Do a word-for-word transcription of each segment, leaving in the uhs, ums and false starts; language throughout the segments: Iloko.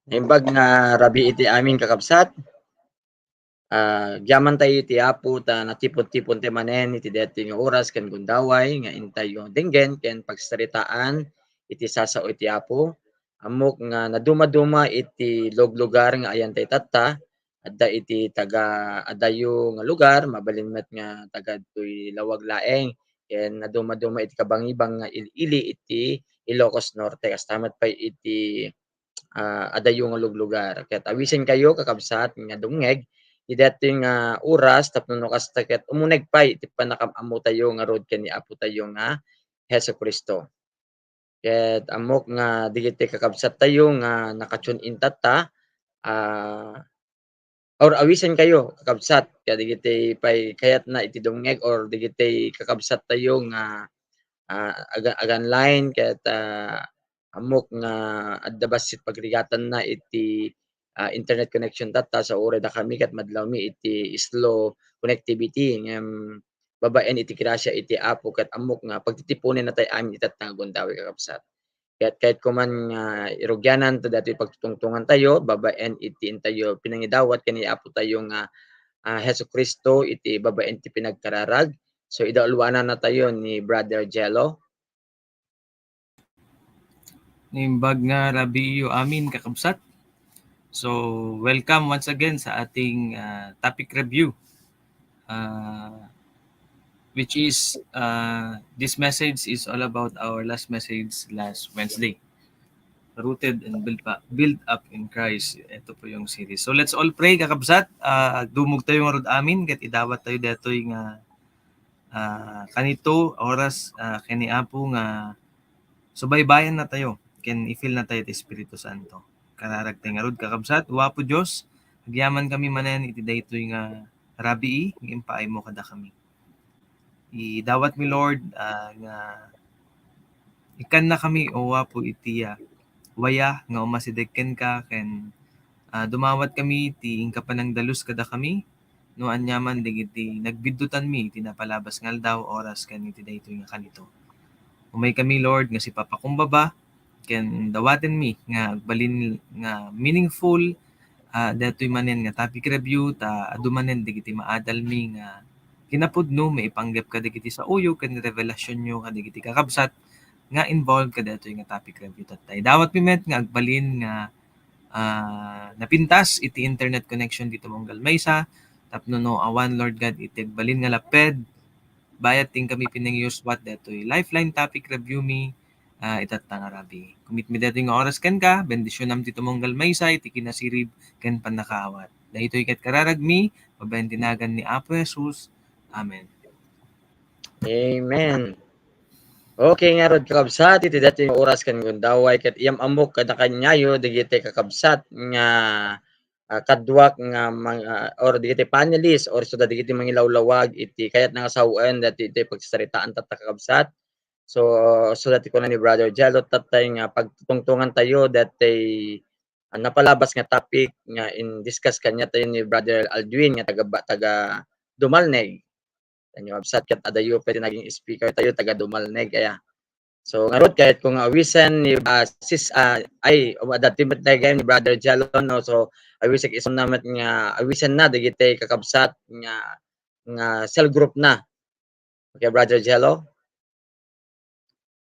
Naimbag nga rabii iti amin, kakabsat. Ah, agyaman tayo iti Apo ta natipon-tipon tayo manen iti daytoy nga oras ken gundaway nga intayo denggen ken pagsaritaan iti sasao iti Apo. Ammok nga naduma-duma iti luglugar nga ayan tayo tatta, adda iti taga adayo nga lugar, mabalin met nga taga ditoy lawag laeng, ken naduma-duma iti kabangibang nga il-ili iti Ilocos Norte, kasta met pay iti, ah, adayo nga luglugar. Ket awisenkayo, kakabsat, nga dumngeg iti daytoy nga oras tapno no kasta ket umuneg pay iti pannakaam-ammotayo ngarud ken ni Apotayo nga Jesu-Cristo. Ket ammok nga dagiti kakabsattayo nga naka-tune in tatta, ah, or awisenkayo, kakabsat, kadagiti pay kayatna iti dumngeg or dagiti kakabsattayo nga, ah, aga-, aga-online ket, ah, ammok nga adda bassit pagrigatanna iti, ah, internet connection tatta, sa uray dakami ket madlawmi iti slow connectivity. Ngem babaen iti grasia iti Apo ket ammok nga pagtitiponen natay amin itatta nga gundaway, kakabsat. Ket kayatko man nga irugianan ta daytoy pagtutungtungan tayo babaen iti intayo pinangidawat ken ni Apo tayo nga, ah, Jesu-Cristo iti babaen ti pinagkararag. So, idauluanan natayo ni Brother Jello. Naimbag nga rabiiyo amin, kakabsat. So, welcome once again sa ating, ah, topic review. Ah, which is, ah, this message is all about our last message last Wednesday. Rooted and built pa, built up in Christ. Ito po yung series. So, let's all pray, kakabsat. Ah, dumog tayo ngarud amin, ket idawat tayo daytoy nga, ah, kanito oras, ah, ken ni Apo nga subaybayan natayo, ken i-fill natayo ti Espiritu Santo. Kararag tayo ngarud, kakabsat. O Apo Dios, agyamankami manen iti daytoy nga rabii nga impaaymo kadakami. Idawatmi, Lord, ah, nga ikkannakami, O Apo, iti, ah, waya nga umasideg kenka ken, ah, dumawatkami ti inka panangdalus kadakami no aniaman dagiti nagbiddutanmi iti napalabas nga aldaw, oras, ken iti daytoy nga kanito. Umaykami, Lord, nga sipapakumbaba ken dawatenmi nga agbalin nga meaningful, ah, daytoy manen nga topic review ta adu manen dagiti maadalmi nga kinapudno maipanggep kadagiti saoyo ken revelasionyo kadagiti kakabsat nga involved kadaytoy nga topic review tatta. Idawatmi met nga agbalin nga, ah, napintas iti internet connection ditoy Tumonggal, Maysa, tapno no awan, Lord God, iti agbalin nga lapped, bayat ti inkami pinangiuswat daytoy Lifeline topic review mi, ah, itatta nga rabii. Commitmi daytoy nga oras kenka, bendisionam ti Tumonggal, Maysa, iti kinasirib ken pannakaawat. Daytoy ket kararagmi, babaen ti nagan ni Apo Jesus. Amen. Amen. Okay, ngarud, kakabsat, iti daytoy nga oras ken gundaway, ket iyam-ammok kada kaniayo dagiti kakabsat nga, ah, kaduak nga mang-, ah, or dagiti panelist or so dagiti mangilawlawag iti kayatna nga sawen daytoy, iti pagsasaritaan tatta, kakabsat. So, so daytoy kuna ni Brother Jello, tattay nga pagtutungtungan tayo daytoy, ah, napalabas nga topic nga in-discuss kaniatayo ni Brother Aldwin nga taga ba-, taga Dumalneg. Ania, kabsat, ket adayo pay ti naging speaker tayo, taga Dumalneg, aya. So, ngarud, kayatko nga awisen ni, ah, sis-, ah, ay, adda ti met dayta ni Brother Jello, no? So, awisek isuna met nga awisenna dagiti kakabsat nga, nga cell group na. Okay, Brother Jello?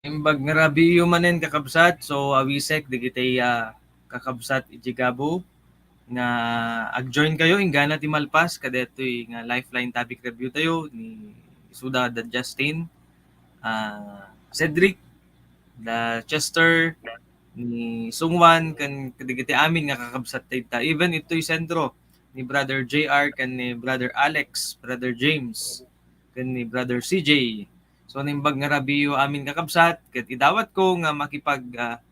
Imbag nga rabiiyo manen, kakabsat. So, awisek dagiti, ah, kakabsat iti Gabo nga ag-join kayo inggana ti malpas kadaytoy nga Lifeline topic review tayo ni isuda da Justin, ah, Cedric, da Chester, ni Sungwan, ken kadagiti amin nga kakabsat tayo ta. Even itoy sentro ni Brother J R ken ni Brother Alex, Brother James, ken ni Brother C J. So, naimbag nga rabiiyo amin, kakabsat, ket idawatko nga makipag, ah,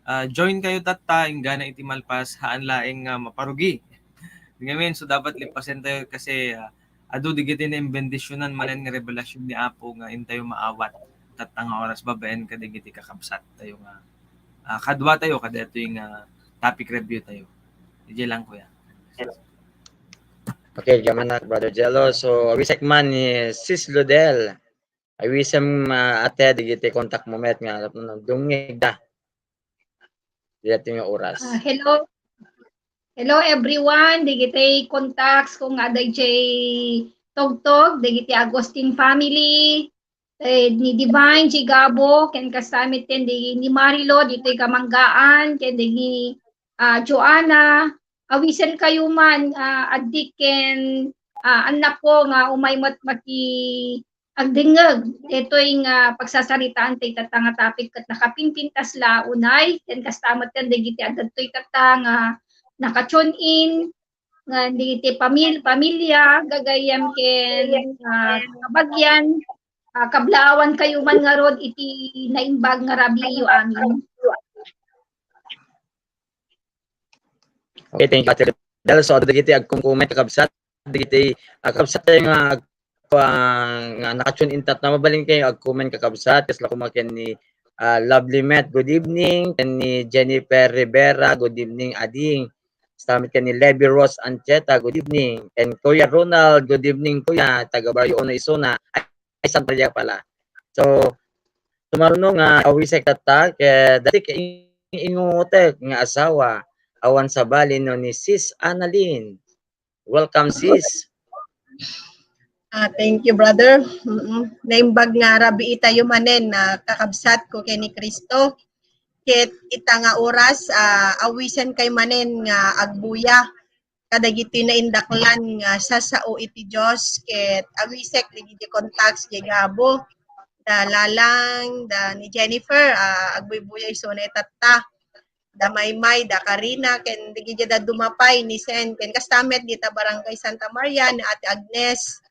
ah, join kayo tatta inggana iti malpas, haan laeng nga maparugi. Ngamin, so dapat lipasen tayo kasi, ah, adu dagiti naimbendisionan manen nga revelasyon ni Apo nga intayo maawat tatta nga oras babaen kadagiti kakabsat tayo nga, ah, kadua tayo kadaytoy nga topic review tayo. Idiay lang, kuya. Okay, agyamanak, Brother Jello. So, awisek man ni Sis Ludel. Awisem, ah, ate, dagiti contact mo met nga dumngeg da. Daytoy nga oras. Ah, hello. Hello everyone, dagiti contacts ko nga adda idiay tugtog, dagiti Agustin family, eh, ni Divine, G. Gabo, ken kasta met ken di, ni Marilo, ditoy Kamanggaan, ken di ni, ah, Joanna, awisen kayo man, ah, addik ken, ah, annakko nga umay met maki-, agdengngeg ditoy nga pagsasaritaan tay tatta nga topic ket nakapimpintas la unay, ken kasta met ken dagiti adda ditoy tatta nga naka-tune in, nga dagiti pamil-, pamilya, gagayyem ken, ah, kabagian, ah, kablaawan kayo man ngarud iti naimbag nga rabiiyo amin. Okay, thank you, Ate Del. So, dagiti agkumkumen, kakabsat, dagiti, ah, kabsat tayo nga, ah, nga naka-tune in tatta, mabalin kayo agkumen, kakabsat, kasla kuma ken ni, ah, Lovely Met, good evening, ken ni Jennifer Rivera, good evening, ading. Kasta met ken ni Levy Rose Ancheta, good evening. And Kuya Ronald, good evening, Kuya, taga Barrio Uno, Isuna. Ay, Santa Maria pala. So, sumaruno nga awisek tatta, ket dati ka ing-, ingutek nga asawa, awan sabali no ni Sis Annalyn. Welcome, sis. Ah, thank you, brother. Mm-mm. Naimbag nga rabii tayo manen, ah, kakabsat ko ken ni Cristo. Ket ita nga oras, ah, awisen kay manen nga agbuya kadagiti naindaklan nga sasao iti Dios, ket awisek dagiti contacts, G. Gabo, da Lalang, da ni Jennifer, ah, agbuybuya isuna tatta, da Maymay, da Karina, ken dagiti da dumapay ni Sen, ken kasta met dita Barangay Santa Maria, ni Ate Agnes.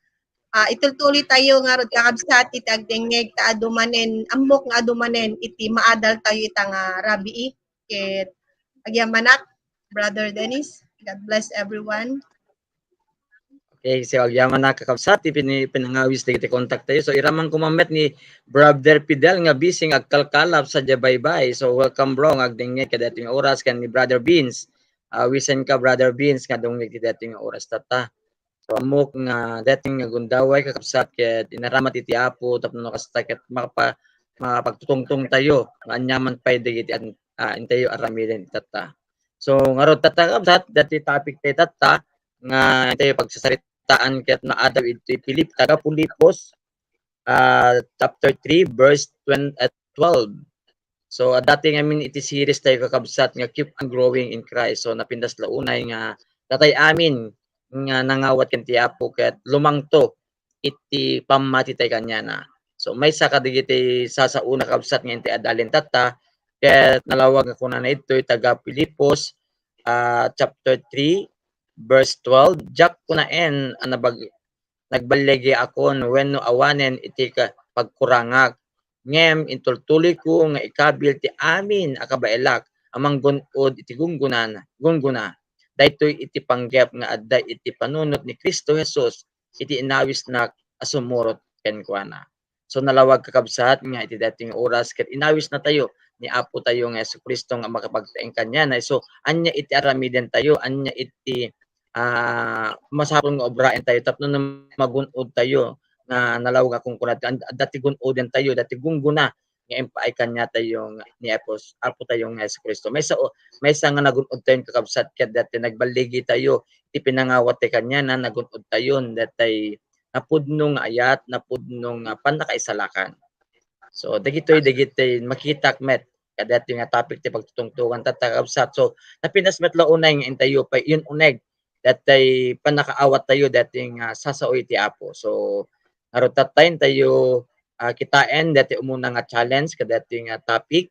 Ah, itultuloy tayo ngarud, kakabsat, iti agdengngeg ta adu manen, ammok nga adu manen iti maadal tayo ita nga rabii. Ket agyamanak, Brother Dennis. God bless everyone. Okay, so agyamanak, kakabsat, ti pini-, pinangawis dagiti contact tayo. So, iraman ko man met ni Brother Fidel nga busy nga agkalkalap sadiay baybay. So, welcome, bro, nga agdengngeg kadaytoy nga oras, ken ni Brother Beans. Ah, wisen ka, Brother Beans, nga dungngeg kadaytoy nga oras tatta. So, ammok nga daytoy nga gundaway, kakabsat, ket inaramat iti Apo tapno no kasta ket makapa-, makapagtutungtong tayo nga aniaman pay dagiti an-, ah, intayo aramiden itatta. So, ngarud tatta, kakabsat, daytoy topic tayo tatta nga intayo pagsasaritaan ket naadaw iti Filip-, taga Filipos, ah, chapter three, verse twenty, ah, twelve. So, adda ti ngamin iti series tayo, kakabsat, nga Keep on Growing in Christ. So, napintas la unay nga datay amin nga nangawat ken ti Apo ket lumangto iti pammati tayo kaniana. So, maysa kadagiti sasaona, kakabsat, nga inti adalin tatta, ket nalawag nga kunana ditoy taga Filipos, ah, chapter three, verse twelve, "Diak kunaen a nabag-, nagballigiakon wenno awanen iti ka-, pagkurangak. Ngem intultuloyko nga ikabil ti amin a kabaelak a manggun-od iti gungguna, gungguna. Daytoy iti panggep nga adda iti panunot ni Cristo Jesus iti inawisnak a sumurot kenkuana." So, nalawag, kakabsat, nga iti daytoy nga oras ket inawisnatayo ni Apo tayo nga Jesu-Cristo nga makapagtaeng kaniana. So, ania iti aramiden tayo? Ania iti ah, masapul nga obraen tayo tapno no magun-od tayo nga nalawag a kunkunat, an-, adda ti gun-oden tayo, adda ti gungguna nga impaay kaniatayo nga ni Apos-, Apo tayo nga Jesu-Cristo. Maysa o, maysa nga nagun-od tayon, kakabsat, ket daytoy nagballigi tayo iti pinangawat ti kaniana, nagun-od tayon daytoy napudno nga ayat, napudno nga pannakaisalakan. So, dagitoy, dagitoy makitak met kadaytoy nga topic ti pagtutungtogan tatta, kakabsat. So, napintas met la unay nga intayo pay inuneg daytoy pannakaawat tayo daytoy nga sasao iti Apo. So, ngarud tatta intayo, ah, kitaen daytoy umuna nga challenge kadaytoy nga topic.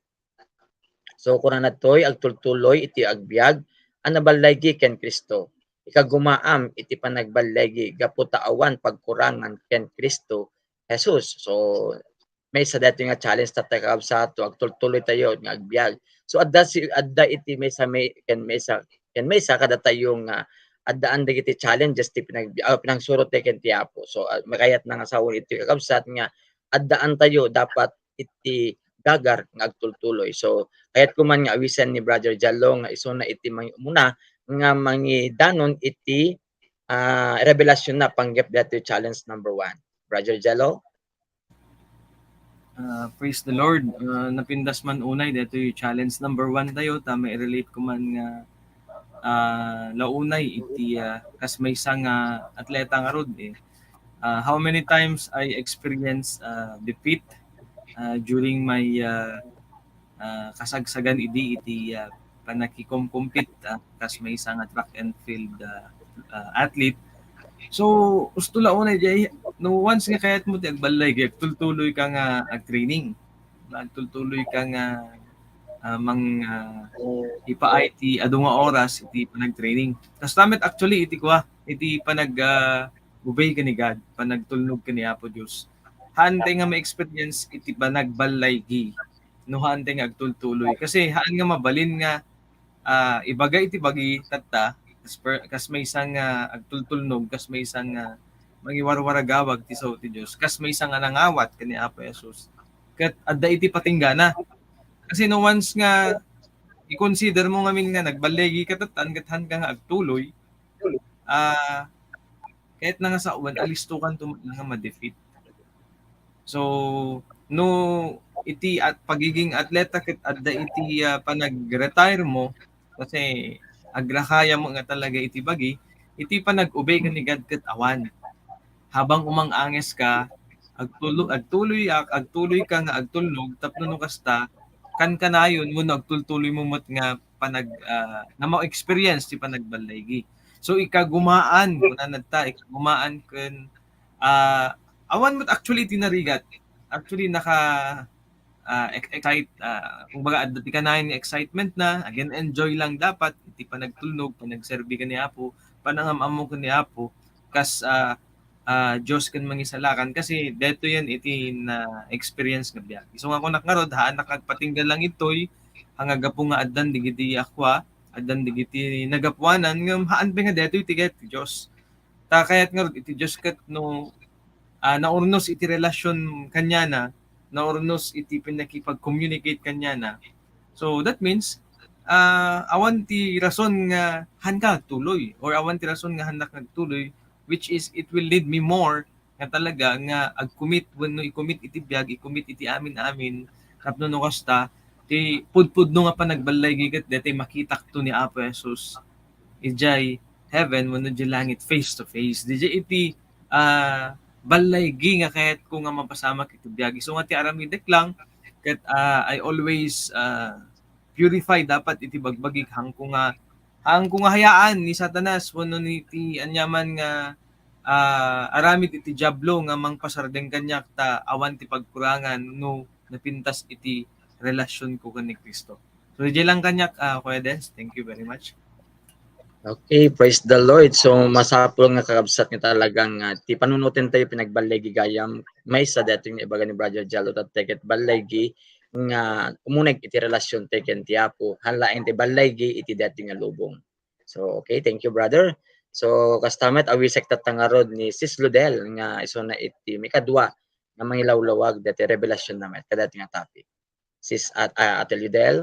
So, kunana ditoy, agtultuloy iti agbiag a naballigi ken Cristo. Ikagumaam iti panagballigi gapu ta awan pagkurangan ken Cristo Jesus. So, maysa daytoy nga challenge tatta, kakabsat, to agtultuloy tayo nga agbiag. So, adda si, adda iti maysa may, ken maysa, ken maysa kadatayo nga addaan dagiti challenges ti pinag-, ah, pinangsurot tayo ken ti Apo. So, ah, makayatna nga sawen iti, kakabsat, nga addaan tayo dapat iti gagar nga agtultuloy. So, kayatko man nga awisen ni Brother Jallo nga isuna iti mangiumuna nga mangidanon iti, ah, revelasionna panggep daytoy challenge number one. Brother Jallo? Ah, praise the Lord. Ah, napintas man unay daytoy challenge number one tayo, ta mairelate ko man nga ah, launay iti, ah, kas maysa nga atleta ngarud, eh. Ah, how many times I experience, ah, defeat, ah, during my, ah, ah, kasagsagan idi iti, ah, panakikom-compete, ah, kas maysa nga track and field, ah, ah, athlete. So, husto la unay jay, no once nga kayatmo ti agballay, agtultuloy ka nga agtraining. Agtultuloy ka nga, ah, mang, ah, ipaay ti adu nga oras iti panagtraining. Kasta met actually iti kua, iti panag, ah, obey ken ni God, panagtulnog ken ni Apo Dios. Haantay nga ma-experience iti panagballaygi no haantay nga agtultuloy. Kasi haan nga mabalin nga, ah, ibaga iti bagi tatta, kas per-, kas maysa nga agtultulnog, kas maysa nga mangiwarwaragawag ti sao ti Dios, kas maysa nga nangawat ken ni Apo Jesus. Ket adda iti patinggana. Kasi no once nga i-consider mo ngamin nga nagballegi ka tatta ket haanka nga agtuloy, ah, ket na nga sawen, alistokanto met nga ma-defeat. So, no iti at-, pagiging atleta ket adda iti, ah, panag-retire mo, kasi agrakayam nga talaga iti bagi, iti panag-obey ken ni God ket awan. Habang umang-anges ka, agtulo-, agtuloy ak-, agtuloy ka nga agtulnog tapno no kasta, kankanayon wenno agtultuloy mo met nga panag-, ah, nga ma-experience ti panagballaygi. So, ikagumaan, kunana ta, ikagumaan ken, ah, awan met actually ti narigat. Actually, naka-, ah, ex-, excite, ah, kumbaga, adda ti kanayon nga excitement na, again, enjoy lang dapat iti panagtulnog, panagserbi ken ni Apo, panangam-ammo ken ni Apo, kas, ah, ah, Dios ken Mangisalakan, kasi detoyen iti na-experience nga biag. Isu nga kunak ngarud, haanak agpatingga lang itoy, nga gapu nga addan digiti akua, addan digiti nagapuanan, ngem haan pay nga detoy ti kayat ti Dios. Ta kayat ngarud iti Dios ket no, ah, naurnos iti relasyon kaniana, naurnos iti pannakipag-communicate kaniana. So, that means, ah, awan ti rason nga haanka agtuloy or awan ti rason nga haannak agtuloy, which is it will lead me more nga talaga nga ag-commit wenno i-commit iti biag, i-commit iti amin-amin tapno no kasta, ti pudpudno nga panagballaygi ket daytoy makitakto ni Apo Jesus idiay heaven wenno idiay langit face to face. Didiay iti, ah, ballaygi nga kayatko nga mapasamak iti biag. Isu nga ti aramidek lang ket, ah, I always, ah, purify dapat iti bagbagik. Haanko nga, haanko nga hayaan ni Satanas wenno ni ti aniaman nga, ah, aramid iti Diablo nga mangpasardeng kaniak ta awan ti pagkurangan no napintas iti relasyonko ken ni Cristo. So, diay lang kaniak, ah, Kuya Dens. Thank you very much. Okay, praise the Lord. So, masapul nga kakabsat nga talagang, ah, ti panunoten tayo pinagballigi gayam. Maysa daytoy nga ibaga ni Brother Jalo, ta ket ballaygi nga umuneg iti relasyon tayo ken ti Apo. Haan laeng ti ballaygi iti daytoy nga lubong. So, okay, thank you, brother. So, kasta met, awisek tatta ngarud ni Sis Ludel nga isuna iti maikadua nga mangilawlawag daytoy revelasyon na met kadaytoy nga topic. Sis at, ah, Ate Ludel?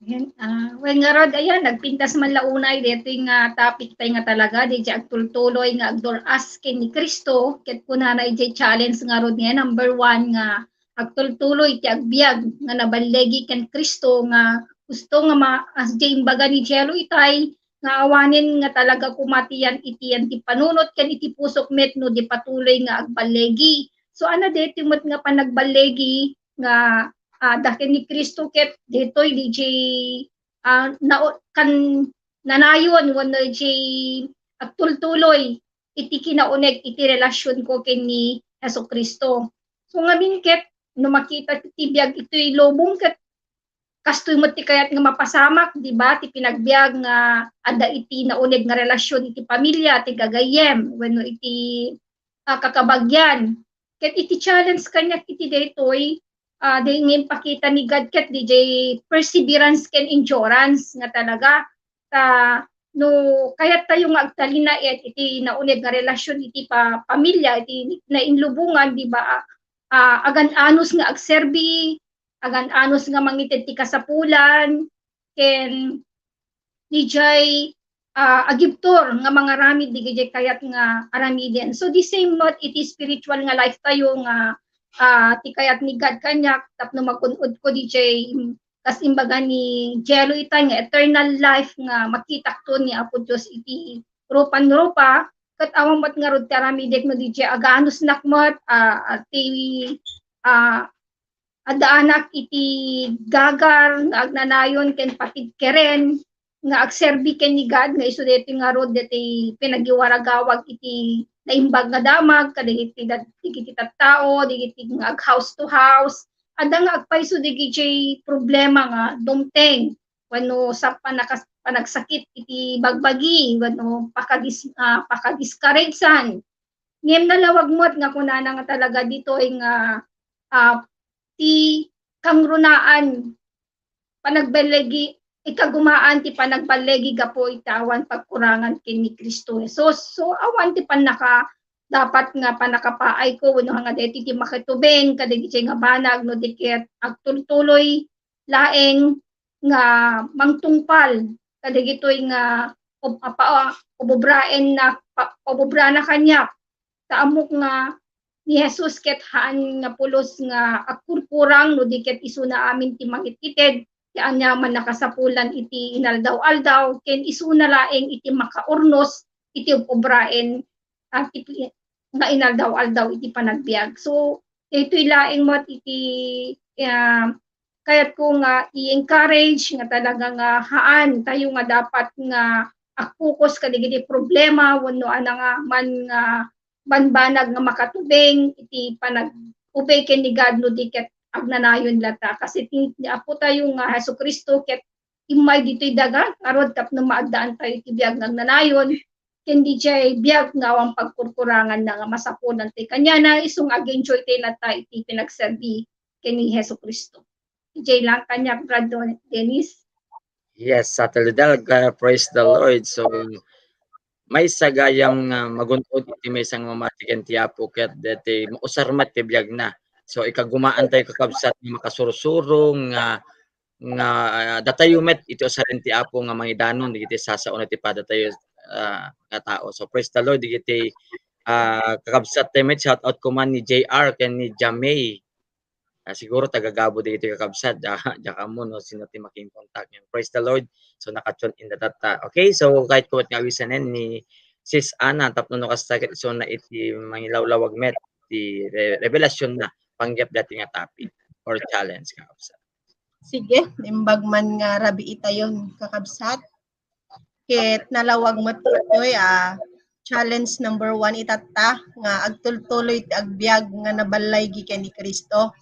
Ayan, ah, well, ngarud, ayan, nagpintas man la unay daytoy nga topic tayo nga talaga, diay agtultuloy nga agdur-as ken ni Cristo, ket kunana idiay challenge ngarud nga number one nga agtultuloy ti agbiag nga naballegi ken Cristo nga husto nga ma-, as diay imbaga ni Jello itay, nga awanen nga talaga koma ti yan iti yan ti panunot ken iti pusok met no di patuloy nga agballegi. So, ania daytoy met nga panagballegi nga, ah, adda ken ni Cristo ket daytoy diay, ah, nao-, kan-, nanayon wenno diay agtultuloy iti kinauneg iti relasyonko ken ni Jesu-Cristo. So, ngamin ket no makita ti biag itoy lubong ket kastoy met ti kayat nga mapasamak, di ba? Ti pinagbiag nga adda iti nauneg nga relasyon iti pamilya, ti gagayyem, wenno iti, ah, kakabagyan. Ket iti challenge kaniak iti daytoy, ah, di nga impakita ni God ket diay perseverance ken endurance nga talaga. Ta no kayat tayo nga agtalinaed iti nauneg nga relasyon iti pa-, pamilya, iti nainlubongan, di ba? Ah, agan-anos nga agserbi, agan-anos nga mangited ti kasapulan, ken diay, ah, agibtur nga mangaramid diay kayat nga aramiden. So, the same met iti spiritual nga life tayo nga, ah, ti kayat ni God kaniak tapno magun-odko diay, kas imbaga ni Jello itay nga eternal life nga makitakto ni Apo Dios iti rupan-rupa, ket awan met ngarud ti aramidek no diay aganusnak met, ah, ah, ti, ah, addaanak iti gagar nga agnanayon ken patibkeren nga agserbi ken ni God nga isu daytoy ngarud daytoy pinagiwaragawag iti naimbag nga damag kadagiti dagiti tattao, dagiti nga ag-house to house. Adda nga agpayso dagiti problema nga dumteng wenno sa panakas-, panagsakit iti bagbagi wenno pakadis-, ah, pakadiscouragean. Ngem nalawag met nga kunana nga talaga ditoy nga, ah, ti kangrunaan, panagballigi, ikagumaan ti panagballigi gapu iti awan pagkurangan ken ni Cristo Jesus. So, awan ti pannaka-, dapat nga pannakapaayko wenno nga daytoy ti makitubeng kadagiti nga banag no di ket agtultuloy laeng nga mangtungpal kadagitoy nga ob-, apa-, obobraenna, pa-, obobrana kaniak. Ta ammok nga ni Jesus ket haan nga pulos nga agkurkurang no di ket isuna amin ti mangitkited ti aniaman a kasapulan iti inaldaw-aldaw ken isuna laeng iti makaurnos iti ob-obraen a ti pi-, nga inaldaw-aldaw iti panagbiag. So, daytoy laeng met iti, ah, kayatko nga i-encourage nga talaga nga haan tayo nga dapat nga agpokus kadagiti problema wenno ania nga man nga banbanag nga makatubeng iti panag-obey ken ni God no di ket agnanayon latta. Kasi ti, ni Apo tayo nga Jesu-Cristo ket immay ditoy daga, ngarud tapno maaddaan tayo iti biag nga agnanayon, ken diay biag nga awan pagkurkurangan na nga masapulan tayo kaniana, isu nga ag-enjoy tayo latta iti pinagserbi ken ni Jesu-Cristo. Diay lang kaniak, Brad Don-, Dennis. Yes, Ate Lidel, uh, praise the Lord. So, maysa gayam nga magun-od iti maysa nga mamati ken ti Apo ket daytoy mausar met ti biagna. So, ikagumaan tayo, kakabsat, nga makasursuro nga, nga, ah, datayo met iti usaren ti Apo nga mangidanon dagiti sasaona ti padatayo, ah, nga tao. So, praise the Lord dagiti, ah, kakabsat tayo met. Shout out ko man ni J R ken ni Jamay. Ah, siguro taga-Gabo dagiti kakabsat, diak, diak ammo no sino ti makikontak niyan. Praise the Lord. So, naka-tune in datatta. Okay, so, kayatko met nga awisanen ni Sis Ana, tapno no kasta ket isuna iti mangilawlawag met ti re-, revelasionna panggep daytoy nga topic or challenge, kakabsat. Sige, imbag man nga rabii tayon, kakabsat. Ket nalawag met ditoy, ah, challenge number one itatta nga agtultuloy ti agbiag nga naballaygi ken ni Cristo.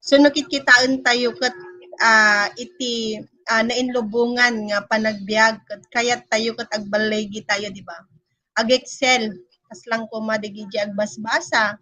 So, no kitkitaen tayo ket, ah, iti, ah, nainlubongan nga panagbiag ket kayat tayo ket agballaygi tayo, di ba? Ag-excel, kas lang koma dagiti agbasbasa,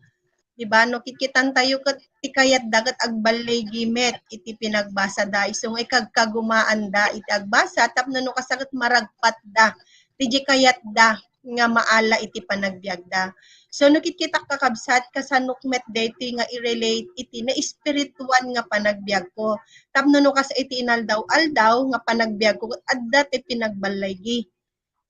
di ba? No kikkitan tayo ket ti kayatda ket agballaygi met iti pinagbasada, isu nga ikagkagumaanda iti agbasa tapno no kasta ket maragpatda ti kayatda nga maala iti panagbiagda. So, no kitkitak, kakabsat, kasanok met daytoy nga i-relate iti naespirituan nga panagbiagko. Tapno no kas iti inaldaw-aldaw nga panagbiagko, adda ti pinagballaygi.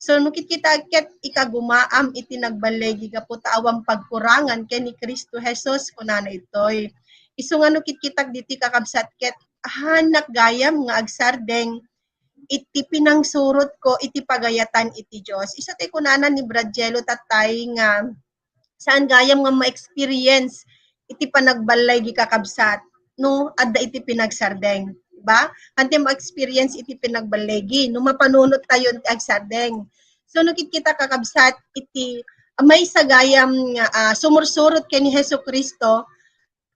So, no kitkita ket ikagumaam iti nagballaygi gapu ta awan pagkurangan ken ni Cristo Jesus, kunana itoy. Isu nga no kitkitak ditoy, kakabsat, ket hanak gayam nga agsardeng iti pinangsurotko iti pagayatan iti Dios. Isu ti kunana ni Brad Jello tattay nga saan gayam nga ma-experience iti panagballaygi, kakabsat, no adda iti pinagsardeng, di ba? Haan ti ma-experience iti panagballaygi no mapanunot tayo ti agsardeng. So, no kitkita, kakabsat, iti maysa gayam nga, ah, sumursurot ken ni Jesu-Cristo,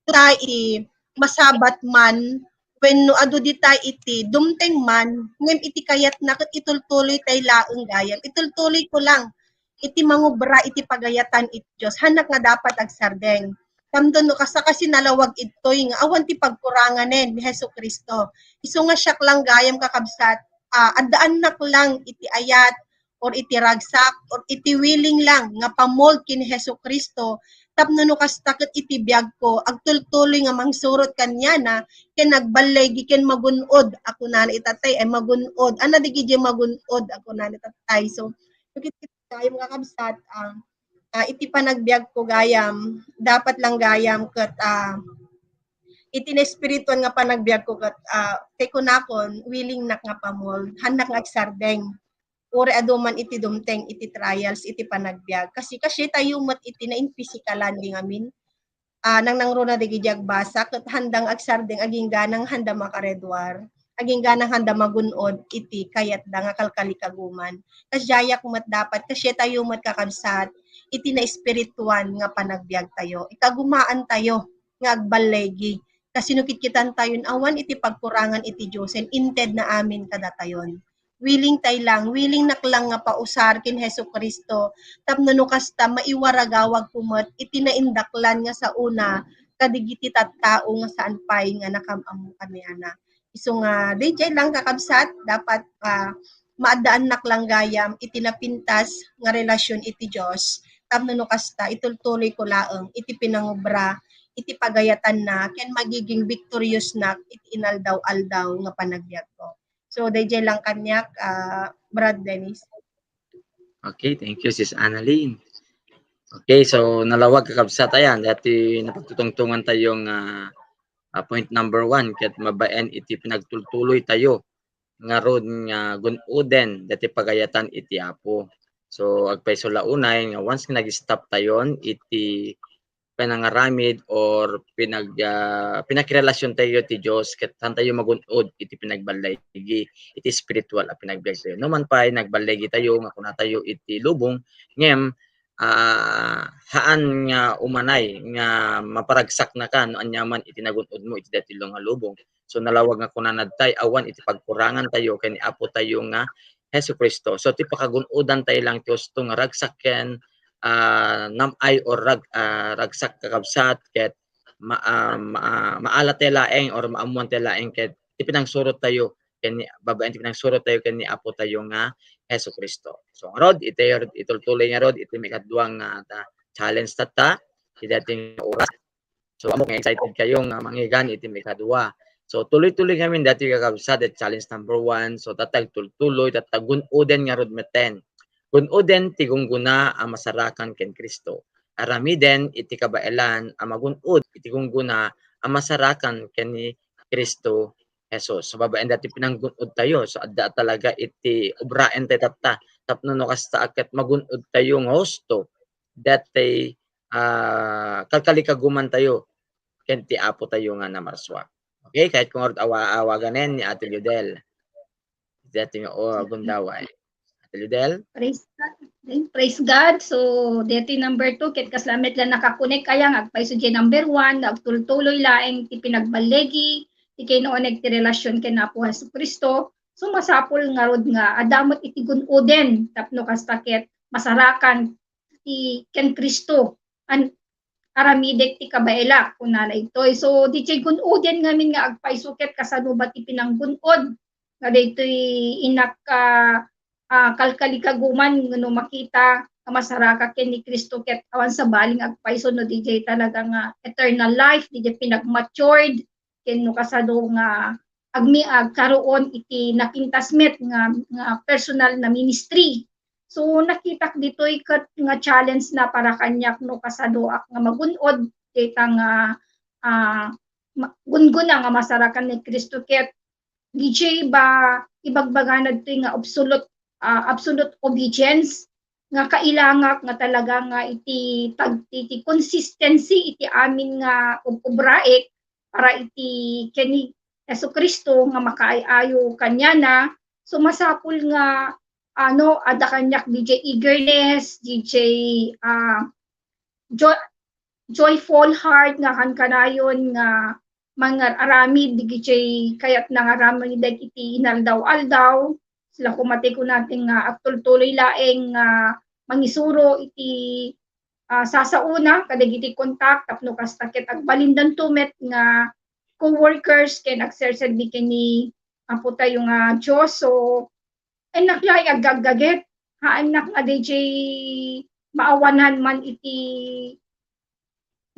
ta iti masabat man wenno adu dita iti dumteng man, ngem iti kayatna ket itultuloy tay laeng gayam. Itultuloyko lang iti mangubra iti pagayatan iti Dios. Hanak nga dapat agsardeng. Tapno no kasta, kasi nalawag itoy nga awan ti pagkuranganen ni Jesu-Cristo. Isu nga siak lang gayam, kakabsat, ah, addaannak lang iti ayat or iti ragsak or iti willing lang nga pamold ken ni Jesu-Cristo, tapno no kasta ket iti biagko, agtultuloy nga mangsurot kaniana, ken agballaygi ken magun-od a kunana itattay, ay magun-od. Ania dagiti magun-od a kunana itattay. So, no kitkita gayam, kakabsat, ah, ah, iti panagbiagko gayam, dapat lang gayam ket, ah, iti naespirituan nga panagbiagko ket, ah, ti kunakon, willingnak nga pamold, hannak nga agsardeng. Uray adu man iti dumteng iti trials iti panagbiag. Kasi kasitayo met iti nainpisikalan di ngamin. Ah, nangnangruna dagiti agbasa ket handang agsardeng agingganang handa makareduar, agingganang handa magun-od iti kayatda nga kalkalikaguman. Kasdiayak met dapat, kasitayo met kakabsat, iti naespirituan nga panagbiagtayo. Ikagumaantayo nga agballigi. Kasino kitkitantayon awan iti pagkurangan iti Diosen, inted na amin kadatayon. Willing tay lang, willingnak lang nga pausar ken Jesu-Cristo, tapno no kasta, maiwaragawagko met iti naindaklan nga saona kadigiti tattao nga saan pay nga nakam-ammo kaniana. Isu nga, daydiay lang kakabsat, dapat, ah, maaddaannak lang gayam iti napintas nga relasyon iti Dios, tapno no kasta, itultuloyko laeng iti pinangubra, iti pagayatanna, ken magiging victoriousnak iti inaldaw-aldaw nga panagbiagko. So, daydiay lang kaniak, ah, Brad Dennis. Okay, thank you, Sis Annalyn. Okay, so nalawag kakabsat ayan, dati napagtutungtungan tayo nga, ah, point number one, ket mabaen iti pinagtultuloy tayo ngarud nga gun-oden dati pagayatan iti Apo. So, agpayso la unay nga once nga nag-stop tayon iti panangaramid or pinag-, ah, pinakirelasyon tayo ti Dios, ket saan tayo magun-od iti pinagballigi, iti spiritual a pinagbiag tayo. No man pay, nagballigi tayo, nga kuna tayo iti lubong, ngem, ah, haan nga umanay nga maparagsaknaka no aniaman iti nagun-od mo iti daytoy nga lubong. So, nalawag nga kunana tay, awan iti pagkurangan tayo ken ni Apo tayo nga Jesu-Cristo. So, ti pakagun-odan tayo lang ti husto nga ragsak ken, ah, nam-ay or rag-, ah, ragsak kakabsat ket ma-, ah, ma-, maala tayo laeng or maammuan tayo laeng ket ti pinangsurot tayo ken ni, babaen ti pinangsurot tayo ken ni Apo tayo nga Jesu-Cristo. So, ngarud, iti, itultuloy ngarud, iti maikadua nga ta-, challenge tatta, iti daytoy nga oras. So, ammok nga excited kayo nga manggigan iti maikadua. So, tuloy-tuloy ngamin daytoy kakabsat, the challenge number one. So, tatta agtultuloy, tatta gun-oden ngarud metten. Gun-oden ti gunggona a masarakan ken Cristo. Aramiden iti kabaelan a magun-od iti gunggona a masarakan ken ni Cristo Jesus. So, babaen daytoy pinanggun-od tayo. So, adda talaga iti obraen tayo tatta. Tapno no kasta a ket magun-od tayo nga husto, daytoy, ah, kalkalikaguman tayo ken ti Apo tayo nga namarsua. Okay, kayatko ngarud awa-, awaganen ni Ate Liudel. Daytoy nga, oh, gundaway. Ate Liudel? Praise God. Praise God. So, daytoy number two, ket kasla met la nakakonek aya nga agpayso diay number one, nga agtultuloy laeng ti pinagballigi, ti kinauneg ti relasyon ken Apo Jesu-Cristo. So, masapul ngarud nga adda met iti gun-oden tapno kasta ket masarakan ti ken Cristo, an-, aramidek ti kabaelak, kunana ditoy. So, diay gun-oden ngamin nga agpayso ket kasano ba ti pinanggun-od nga daytoy innak, ah, ah, kalkalikaguman no makita nga masaraka ken ni Cristo ket awan sabali nga agpayso no diay talaga nga eternal life, diay pinagmatured, ken no kasano nga agmi-, agkaroon iti napintas met nga, nga personal na ministry. So, nakitak ditoy ket nga challenge na para kaniak no kasadoak nga magun-od dayta nga, ah, ma-, gunggona nga masarakan ni Cristo ket diay ba ibagbagana ditoy nga absolute, ah, absolute obedience nga kailangak nga talaga nga iti tag-, iti consistency iti amin nga ub-, ubraek para iti ken ni Jesu-Cristo nga makaay-ayo kaniana. So, masapul nga, ano, adda kaniak diay eagerness, diay, ah, jo-, joyful heart nga kankanayon nga mangar-aramid diay kayatna nga aramidek iti inaldaw-aldaw. Sila koma ti kunana nga agtultuloy laeng nga mangisuro iti, ah, sasaona kadagiti kontak tapno kasta ket agbalindanto met nga co-workers ken agserserbi ken ni Apo tayo nga Dios. So, innak laeng agaggaget, haannak nga diay maawanan man iti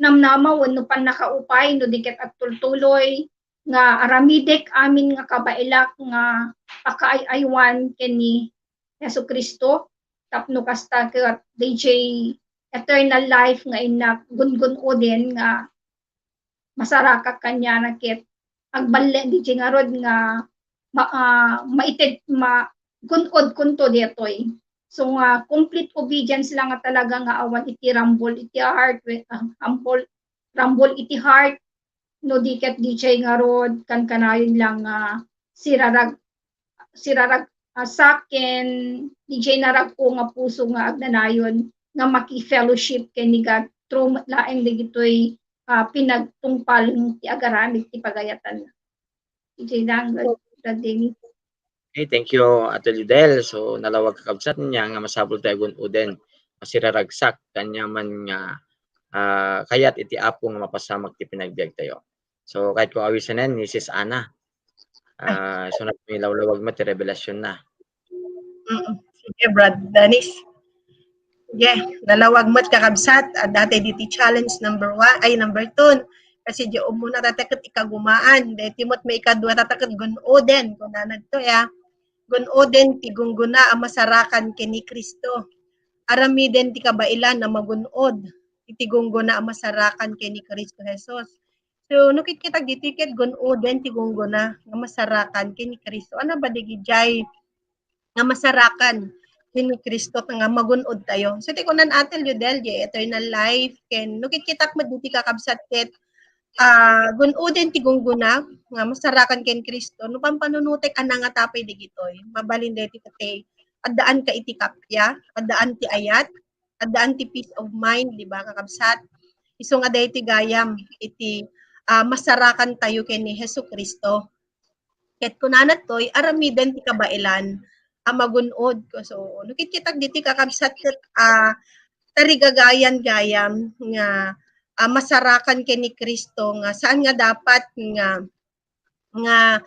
namnama wenno pannakaupay no di ket agtultuloy nga aramidek amin nga kabaelak nga pakaay-aywan ken ni Jesu-Cristo tapno kasta ket diay eternal life nga innak gungun-oden nga masarakak kaniana ket agbalin diay ngarud nga ma-, ah, maited, ma-, gun-od kunto daytoy. So nga complete obedience lang nga talaga nga awan iti rambol iti heart, we-, ah, rambol, rambol iti heart, no di ket diay ngarud kankanayon lang nga sirarag-, sirarag-, ah, saken, diay narag-o nga puso nga agnanayon nga maki-fellowship ken ni God through met laeng dagitoy, ah, pinagtungpal ti agaramid ti pagayatanna. Diay lang, Brad-, Brad Dennis. Okay, thank you, Ate Lidel. So, nalawag kakabsat niya nga masapul tayo gun-oden. Masiraragsak, kanya man nga, ah, kayat iti Apo nga mapasamak ti pinagbiag tayo. So, kahit ko awisanen, Misis Ana. Ah, so, nagmilawlawag mo ti revelasyon na. Mm. Sige, Brad Dennis. Yeah, nalawag met kakabsat, adda tay diti challenge number one, ay, number two. Kasi di umuna tatakit ikagumaan, deti met maikadua tatakit gun-oden, kunana ditoy, ah. Gun-oden ti gunggona a masarakan ken ni Cristo. Aramiden ti kabaelan a magun-od iti gunggona a masarakan ken ni Cristo Jesus. So, no kitkitak ditoy ket gun-oden ti gunggona nga masarakan ken ni Cristo. Ano ba dagijay nga masarakan ken ni Cristo nga magun-od tayo? So, ti kunan Ate Liudel, diay eternal life, ken no kitkitak met ditoy kakabsat ket, ah, gun-oden ti gunggona nga masarakan ken Cristo. No pampanunotek, anangata pay dagitoy. Mabalin daytoy ket ti addaan ka iti kappia, addaan ti ayat, addaan ti peace of mind, di ba, kakabsat? Isu nga daytoy gayam iti, ah, masarakan tayo ken ni Jesu-Cristo. Ket kunana toy, aramiden ti kabaelan a magun-od. So, no kitkitak ditoy kakabsat ket, ah, tarigagayan gayam nga, ah, masarakan ken ni Cristo nga saan nga dapat nga nga,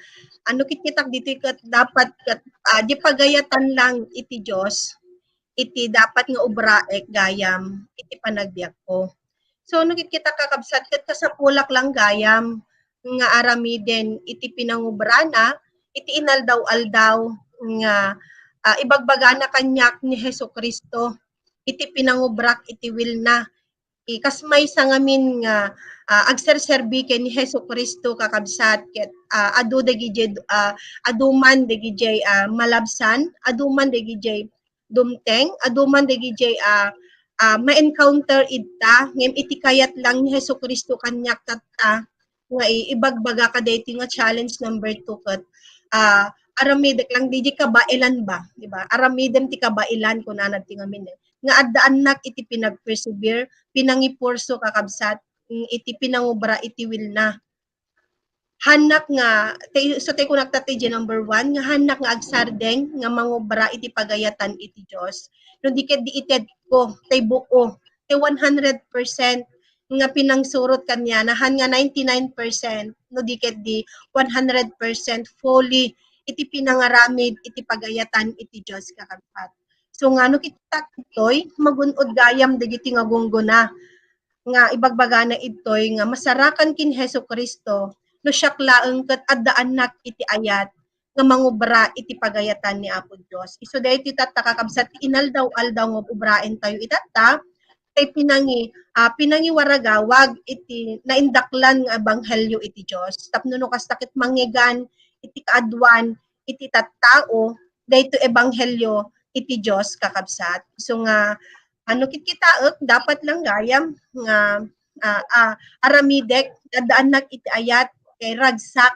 ano, kitkitak ditoy ket dapat ket, ah, di pagayatan lang iti Dios, iti dapat nga obraek gayam iti panagbiagko. So, no kitkitak kakabsat ket kasapulak lang gayam nga aramiden iti pinangubrana iti inaldaw-aldaw nga, ah, ibagbagana kaniak ni Jesu-Cristo iti pinangubrak iti will na. I-, kas maysa ngamin nga, ah, agserserbi ken ni Jesu-Cristo, kakabsat, ket, ah, adu dagijay, ah, adu man dagijay, ah, malabsan, adu man dagijay dumteng, adu man dagijay, ah, ah, ma-encounter ita, ngem iti kayat lang ni Jesu-Cristo kaniak tatta, nga i-, ibagbaga ka daytoy nga challenge number two ket, ah, aramidek lang, di, di kabaelan ba, di ba? Aramidem ti kabaelan, kunana ti ngamin, eh. Nga addaannak iti pinag-persevere, pinangipurso, kakabsat, mm, iti pinangubra iti will na. Hannak nga, te-, so, tay kunak ta ti number one, nga hannak nga agsardeng nga mangubra iti pagayatan iti Dios. No di ket di itedko, tay buo, tay one hundred percent nga pinangsurot kaniana, han nga ninety-nine percent, no di ket di one hundred percent fully iti pinangaramid iti pagayatan iti Dios, kakabsat. So, nga no kittak ditoy, magun-od gayam dagiti nga gunggona nga ibagbagana idtoy nga masarakan ken Jesu-Cristo no siak laeng ket addaannak iti ayat nga mangubra iti pagayatan ni Apo Dios. Isu daytoy tatta, kakabsat, ti inaldaw-aldaw nga ubraentayo itatta, tay pinangi-, ah, pinangiwaragawag iti naindaklan nga ebanghelio iti Dios. Tapno no kasta ket mangngegan iti kaaduan iti tattao, daytoy ebanghelio iti Dios, kakabsat. So nga, ano, kitkitaek, dapat lang gayam nga, ah, ah, aramidek, addaannak iti ayat, kay ragsak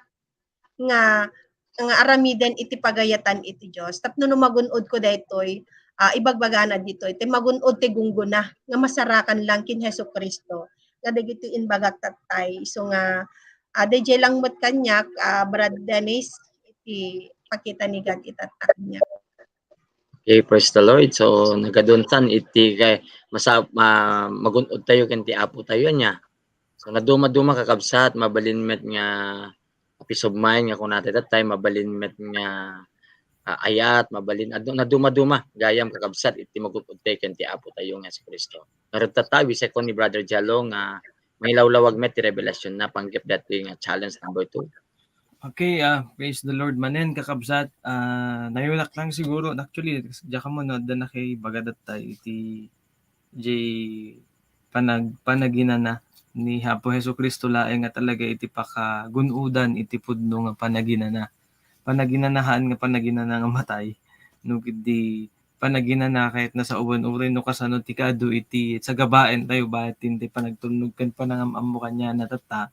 nga, nga aramiden iti pagayatan iti Dios. Tapno no magun-odko daytoy, ah, ibagbagana ditoy, ti magun-od ti gunggona nga masarakan lang ken Jesu-Cristo. Nga dagitoy imbagak tattay. So nga, ah, dayjay lang met kaniak, ah, Brad Dennis, iti pakita ni God itatta kaniak. Okay, praise the Lord. So, nagaduntan iti kay masa-, ma-, magun-od tayo ken ti Apo tayo ania. So, naduma-duma, kakabsat, mabalin met nga peace of mind nga kunata tattay, mabalin met nga, ah, ayat, mabalin, adu-, naduma-duma gayam, kakabsat, iti magun-od tayo ken ti Apo tayo nga Jesu-Cristo. Ngarud tatta, wiseko ni Brother Jalo nga mailawlawag met ti revelasyon na panggep daytoy nga challenge number two. Okay, ah, praise the Lord manen, kakabsat. Ah, nayulak lang siguro. Actually, diak ammo no adda nakaibaga tattay iti, iti panag-, panaginana. ni Apo Jesu-Cristo laeng nga talaga iti pakagun-odan iti pudno nga panaginana. Panaginana haan nga panaginana nga matay. No, ket di panaginana ket nasaoen uray no kasano ti kaadu iti sagabaentayo bayat ti intay panagtulnog ken panangam-ammo kaniana tatta.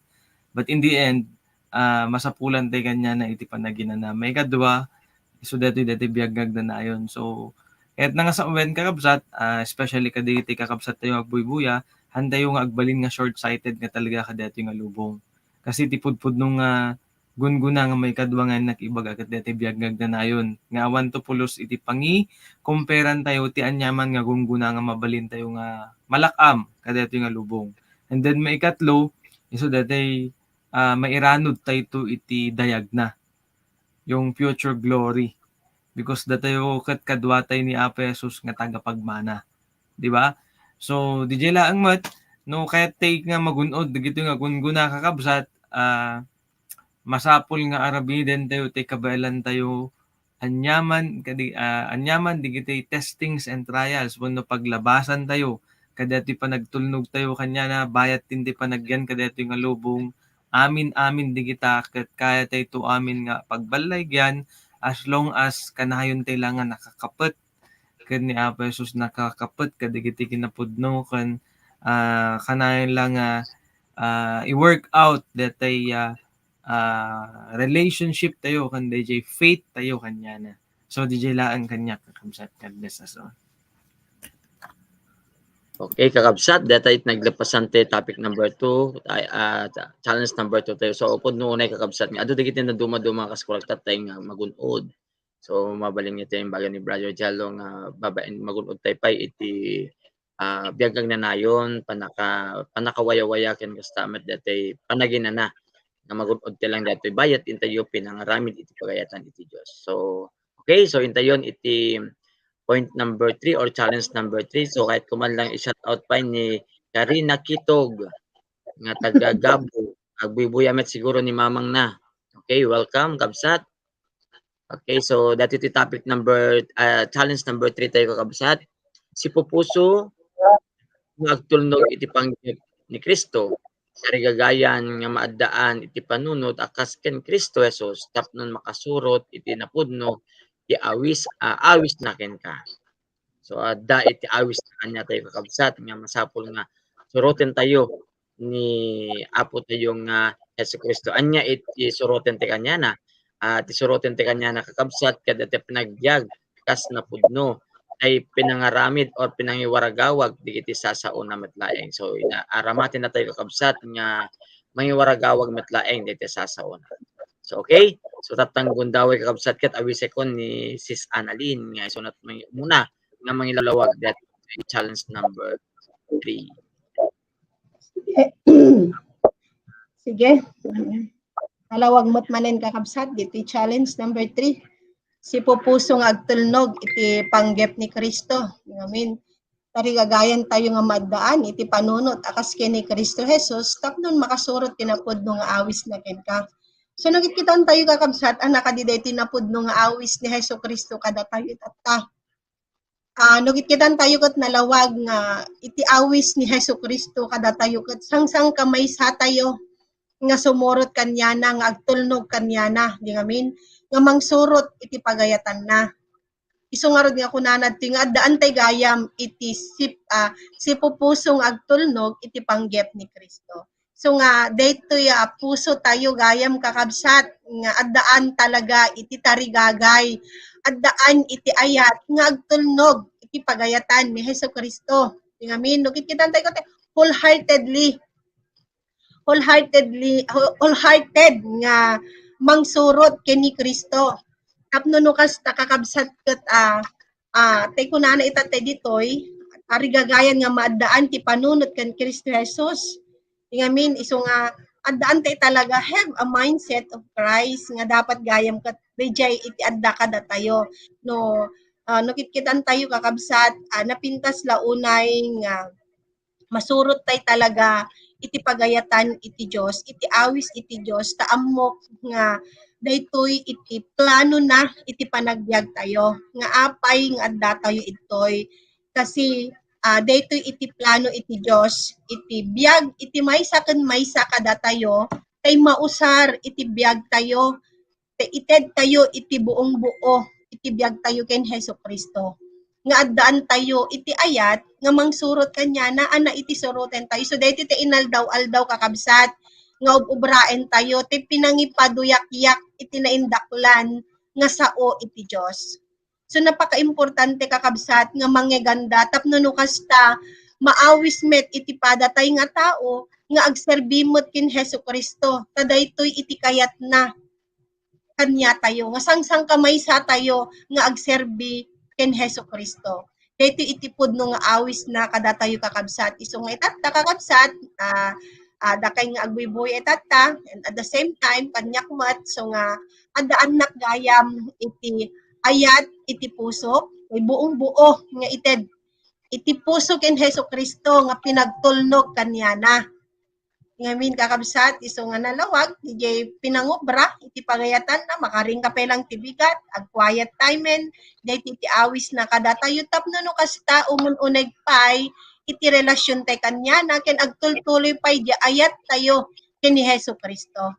But in the end, ah, masapulan tay kaniana iti panaginana. Maikadua, isu daytoy, daytoy biag nga agnanayon. So, ket nasaoen, kakabsat, ah, especially kadagiti kakabsattayo nga agbuybuya, haantayo nga agbalin nga short-sighted nga talaga kadaytoy nga lubong. Kasi ti pudpudno nga gungguna nga maikadua nga innak ibaga ket daytoy biag nga agnanayon, nga awanto pulos iti pangikomperantayo ti aniaman nga gungguna nga mabalintayo nga malak-am kadaytoy nga lubong. And then maikatlo, isu daytoy, ah, mairanudtayto iti dayagna, yung future glory. Because datayo ket kaduatay ni Apo Jesus nga tagapagmana. Di ba? So, didiay laeng met, no, kayattay nga magun-od dagitoy nga gungguna, kakabsat, ah, masapul nga aramidentayo ti kabaelantayo aniaman kadi-, ah, aniaman dagiti testings and trials wenno paglabasantayo kadaytoy panagtulnogtayo kaniana bayat ti intay panagyan kadaytoy nga lubong. Amin-amin dagita ket kayatayto amin nga pagballigyan as long as kanayontay la nga nakakapet ken ni Apo Jesus, nakakapet kadagiti kinapudno ken, ah, kanayon la nga, ah, i-work out daytoy, ah, ah, relationshiptayo ken daydiay faithtayo kaniana. So, didiay laeng kaniak, kakabsat. God bless us all. Okay, kakabsat, dayta it naglepasan ti topic number two, ay, ah, ta-, challenge number two tayo. So, pudno unay, kakabsat, nga adu dagiti naduma-duma kas kuragtatay nga magun-od. So, mabalin nga iti imbaga ni Brother Jello nga babaen, magun-od tayo pay iti, ah, biag nga agnanayon, panaka-, panakawayawaya ken kasta met daytoy panaginana nga magun-od ti lang daytoy bayat intayo pinangaramid iti pagayatan iti Dios. So, okay, so intayon iti point number three or challenge number three. So, kahit kuman lang i-shout out pay ni Karina Kitog nga taga Gabo. Agbuybuya met siguro ni mamangna. Okay, welcome, kabsat. Okay, so daytoy ti topic number, ah, challenge number three tayo, kakabsat. Sipupuso nga agtulnog iti panggep ni Cristo. Tarigagayan nga maaddaan iti panunot a kas ken Cristo Jesus tapno makasurot iti napudno ti awis, ah, awisna kenka. So, adda iti awis na kaniatayo, kakabsat, nga masapul nga surotentayo ni Apotayo nga Jesu-Cristo. Ania iti suroten ti kaniana? Ah, ti suroten ti kaniana, kakabsat, ket iti panagbiag kas napudno, tay pinangaramid or pinangiwaragawag dagiti sasaona met laeng. So, ina-, aramatinatayo, kakabsat, nga mangiwaragawag met laeng dagiti sasaona. So, okay? So, tattang gundaway, kakabsat, ket awisekon ni Sis Annalyn nga isunat mangi-, muna nga mangilawag that challenge number three. Sige. Nalawag met manen, kakabsat, ditoy challenge number three. Sipupuso nga agtulnog iti panggep ni Cristo. Amen. Tarigagayan tayo nga maaddaan iti panunot a kas ken ni Cristo Jesus tapno makasurot ti napudno nga awisna kenka. So, nakitkitan tayo, kakabsat, a nakadi daytoy napudno nga awis ni Jesu-Cristo kadatayo itatta. Ah, nakitkitan tayo ket nalawag nga iti awis ni Jesu-Cristo kadatayo ket sangsangkamaysatayo nga sumurot kaniana, nga agtulnog kaniana, di ngamin, nga mangsurot iti pagayatanna. Isu ngarud nga kunana ditoy nga addaan tay gayam iti sip-, ah, sipupuso nga agtulnog iti panggep ni Cristo. So nga, daytoy a puso tayo gayam, kakabsat, nga addaan talaga iti tarigagay, addaan iti ayat nga agtulnog iti pagayatan ni Jesu-Cristo. Di ngamin, no, kitkitan tayo ket wholeheartedly, wholeheartedly, whole-, wholehearted nga mangsurot ken ni Cristo. Tapno no kasta, kakabsat, ket, ah, ah, tay kunana itatta ditoy, tarigagayan nga maaddaan ti panunot ken Cristo Jesus. Di ngamin, isu nga, addaan tay talaga have a mindset of Christ nga dapat gayam ket daydiay iti adda kadatayo. No, ah, no kitkitan tayo, kakabsat, ah, napintas la unay nga masurot tay talaga iti pagayatan iti Dios, iti awis iti Dios, ta ammok nga daytoy iti planona iti panagbiag tayo, nga apay nga adda tayo idtoy. Kasi, ah, daytoy iti plano iti Dios, iti biag, iti maysa ken maysa kadatayo, tay mausar iti biagtayo, tay itedtayo iti buong buo iti biagtayo ken Jesu-Cristo. Nga addaantayo iti ayat nga mangsurot kaniana, a naisuroten tayo. So, daytoy ti inaldaw-aldaw, kakabsat, nga ub-ubraentayo, ti pinangipaduyakyak iti naindaklan nga sao iti Dios. So, napakaimportante, kakabsat, nga mangeganda tapno no kasta, maawis met iti padatay nga tao nga agserbi met ken Jesu-Cristo. Ta daytoy iti kayatna kaniatayo, nga sangsangkamaysatayo nga agserbi ken Jesu-Cristo. Daytoy iti pudno nga awisna kadatayo, kakabsat. Isu nga itatta, kakabsat, ah, ah, dakay nga agbuybuya itatta, and at the same time, kaniak met, so nga, addaannak gayam iti ayat iti pusok, ti buong buo nga ited iti puso ken Jesu-Cristo nga pinagtulnog kaniana. Ngamin, kakabsat, isu nga nalawag, diay pinangubra iti pagayatanna, makaring ka pay lang ti bigat, ag-quiet time, daytoy ti awisna kadatayo tapno no kasta, umun-uneg pay iti relasiontayo kaniana, ken agtultuloy pay diay ayattayo ken ni Jesu-Cristo.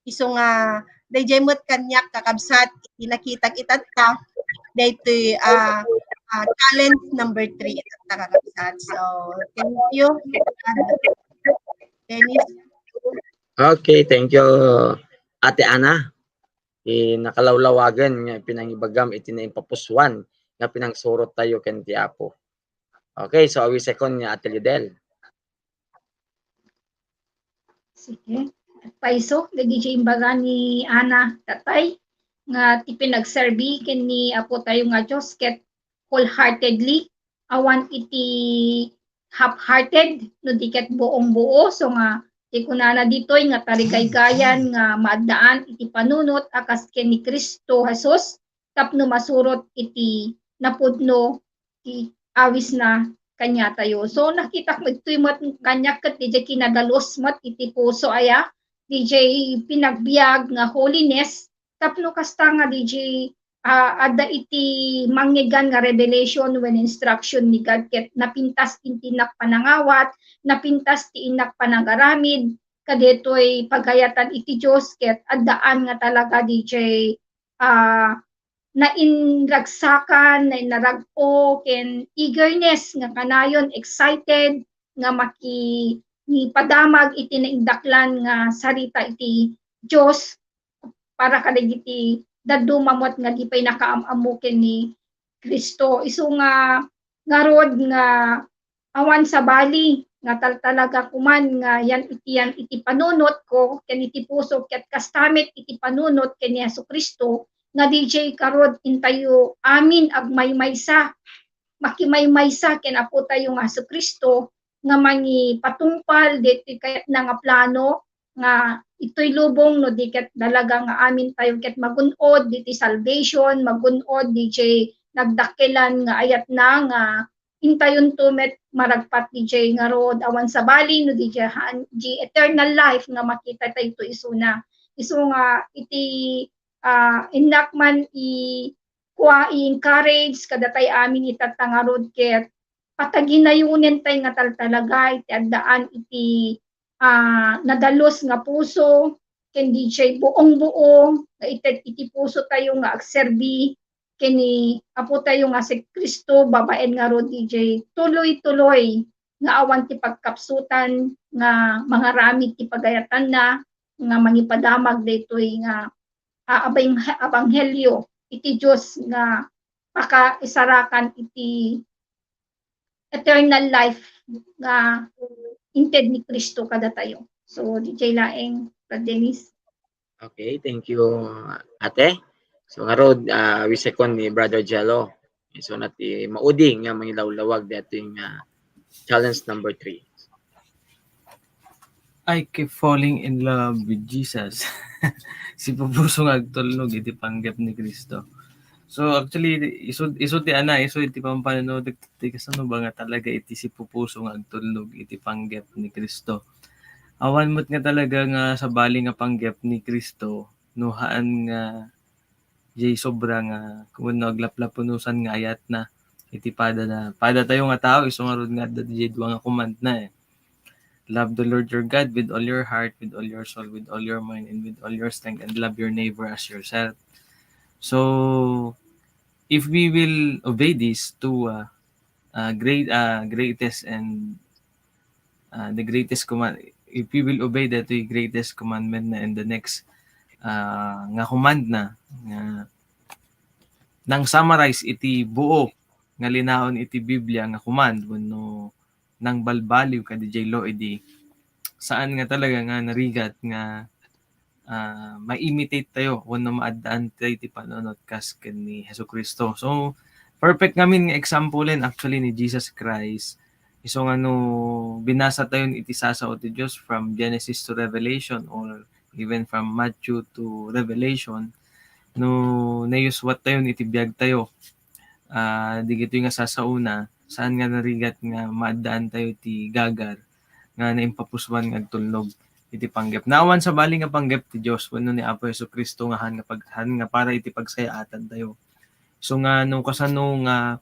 Isu nga, daydiay met kaniak, kakabsat, iti nakitak itatta, daytoy, ah, ah, challenge number three itatta, kakabsat. So, thank you, Dennis. Okay, thank you, Ate Ana. Ti nakalawlawagen nga pinangibagam iti naimpapusuan nga pinangsurottayo ken ti Apo. Okay, so awisekon ni Ate Lidel. Sige. Paiso, dagiti imbaga ni Ana, tatay, nga ti pinagserbi ken ni Apotayo nga Dios ket wholeheartedly, awan iti half-hearted, no di ket buong-buo. So nga, ti kunana ditoy nga tarigaygayan nga maaddaan iti panunot a kas ken ni Cristo Jesus tapno masurot iti napudno ti awisna kaniatayo. So, nakitak met ditoy met kaniak ket diay kinadalus met iti puso aya, diay pinagbiag nga holiness, tapno kasta nga diay, ah, adda iti mangngegan nga revelation wenno instruction ni God ket napintas iti innak panangawat, napintas ti innak panagaramid, kadaytoy pagayatan iti Dios ket addaan nga talaga diay, ah, nainragsakan, nainarag-o, ken eagerness nga kanayon, excited nga maki-, ngipadamag iti naindaklan nga sarita iti Dios para kadagiti dadduma met nga di pay nakaam-ammo ken ni Cristo. Isu nga ngarud nga awan sabali nga tal-, talaga kuman nga yan iti, yan iti panunot ko ken iti puso ket kasta met iti panunot ken ni Jesu-Cristo nga diay karud intayo amin agmaymaysa, makimaymaysa ken Apotayo nga Jesu-Cristo nga mangipatungpal ditoy kayatna nga plano nga itoy lubong no di ket talaga nga amin tayo ket magun-od diti salvation, magun-od diay nagdakkelan nga ayatna nga intayonto met maragpat diay ngarud awan sabali no diay haan, di eternal life nga makita tayo to isuna. Isu nga iti, ah, innak man i-, kua, i-encourage kadatayo amin itatta ngarud ket pataginayonen tayo nga taltalagay ti addaan iti, ah, nadalus nga puso ken diay buong-buo nga ited iti puso tayo nga agserbi ken ni Apo tayo nga si Cristo babaen ngarud diay tuloy-tuloy nga awan ti pagkapsutan nga mangaramid ti pagayatanna nga mangipadamag daytoy nga, ah, abang-, abanghelio iti Dios nga pakaisarakan iti eternal life nga inted ni Cristo kadatayo. So, diay laeng, Brad Dennis. Okay, thank you, Ate. So, ngarud, ah, awisekon ni Brother Jello. So, na ti maudi nga mangilawlawag daytoy nga challenge number three. I keep falling in love with Jesus. Sipupuso nga agtulnog iti panggep ni Cristo. So, actually, isu, isu ti ana, isu iti pampanunotko ti kasano ba nga talaga iti sipupuso nga agtulnog iti panggep ni Cristo. Awan met nga talaga nga sabali nga panggep ni Cristo no haan nga diay sobra nga wenno aglaplapunosan nga ayatna. iti pada na, pada tayo nga tao, isu ngarud nga adda diay dua nga command na eh. Love the Lord your God with all your heart, with all your soul, with all your mind, and with all your strength, and love your neighbor as yourself. So, if we will obey these two, uh, uh, great, uh, greatest and, uh, the greatest command, if we will obey that the greatest commandment na and the next, uh, nga command na, nga nang summarize iti buo nga linaon iti Biblia nga command wenno nang balbaliw kadi jay law, idi saan nga talaga nga narigat nga, ah, ma-imitate tayo wenno maaddaan tayo iti panunot kas ken ni Jesu-Cristo. So, perfect ngamin nga example-en actually ni Jesus Christ. Isu nga no binasa tayon iti sasao ti Dios from Genesis to Revelation or even from Matthew to Revelation, no nayuswat tayon iti biag tayo, ah, digitoy nga sasaona, saan nga narigat nga maaddaan tayo ti gagar nga naimpapusuan nga agtulnog iti panggep. Naawan sabali nga panggep ti Dios wenno ni Apo Jesu-Cristo nga han nga pag-, han nga para iti pagsayaatan tayo. So nga no kasano nga,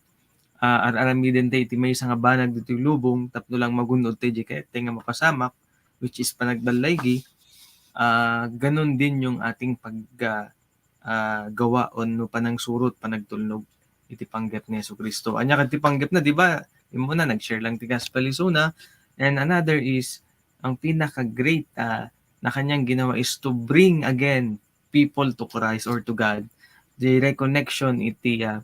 ah, ar-aramiden tayo iti maysa nga banag ditoy lubong tapno lang magun-od tayo diay kayat tayo nga mapasamak, which is panagballaygi, ah, ganun din yung ating pag-, ah, ah, gawa wenno panangsurot, panagtulnog iti panggep ni Jesu-Cristo. Ania kadi ti panggep na, di ba? Immuna, nag-share lang ti gospel isuna. And another is, ang pinaka-great, ah, na kanyang ginawa is to bring again people to Christ or to God. The reconnection iti, ah,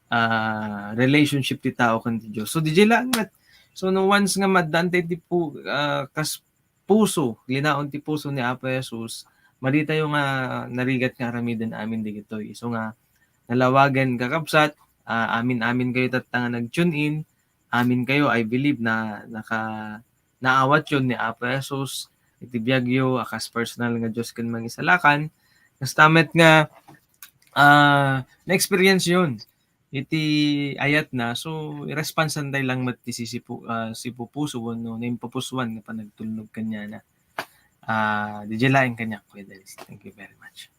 ah, relationship ti tao ken ti Dios. So, diay lang met. So, no once nga maaddaan tayo iti pu-, ah, kas puso, linaon ti puso ni Apo Jesus, madi tayo nga narigat nga aramiden amin digitoy. Isu nga nalawagen, kakabsat, ah, amin-amin kayo tatta nga nag-tune in, amin kayo, I believe na naka-, naawatyon ni Apo Jesus iti biagyo a kas personal nga Dios ken Mangisalakan. Kasta met nga, ah, na-experience yon iti ayat na, so, i-responsan tayo lang met ti sisipu-, ah, sipupuso wenno naimpapusuan nga panagtulnog kaniana. Ah, diay laeng kaniak, Kuya Dennis. Thank you very much.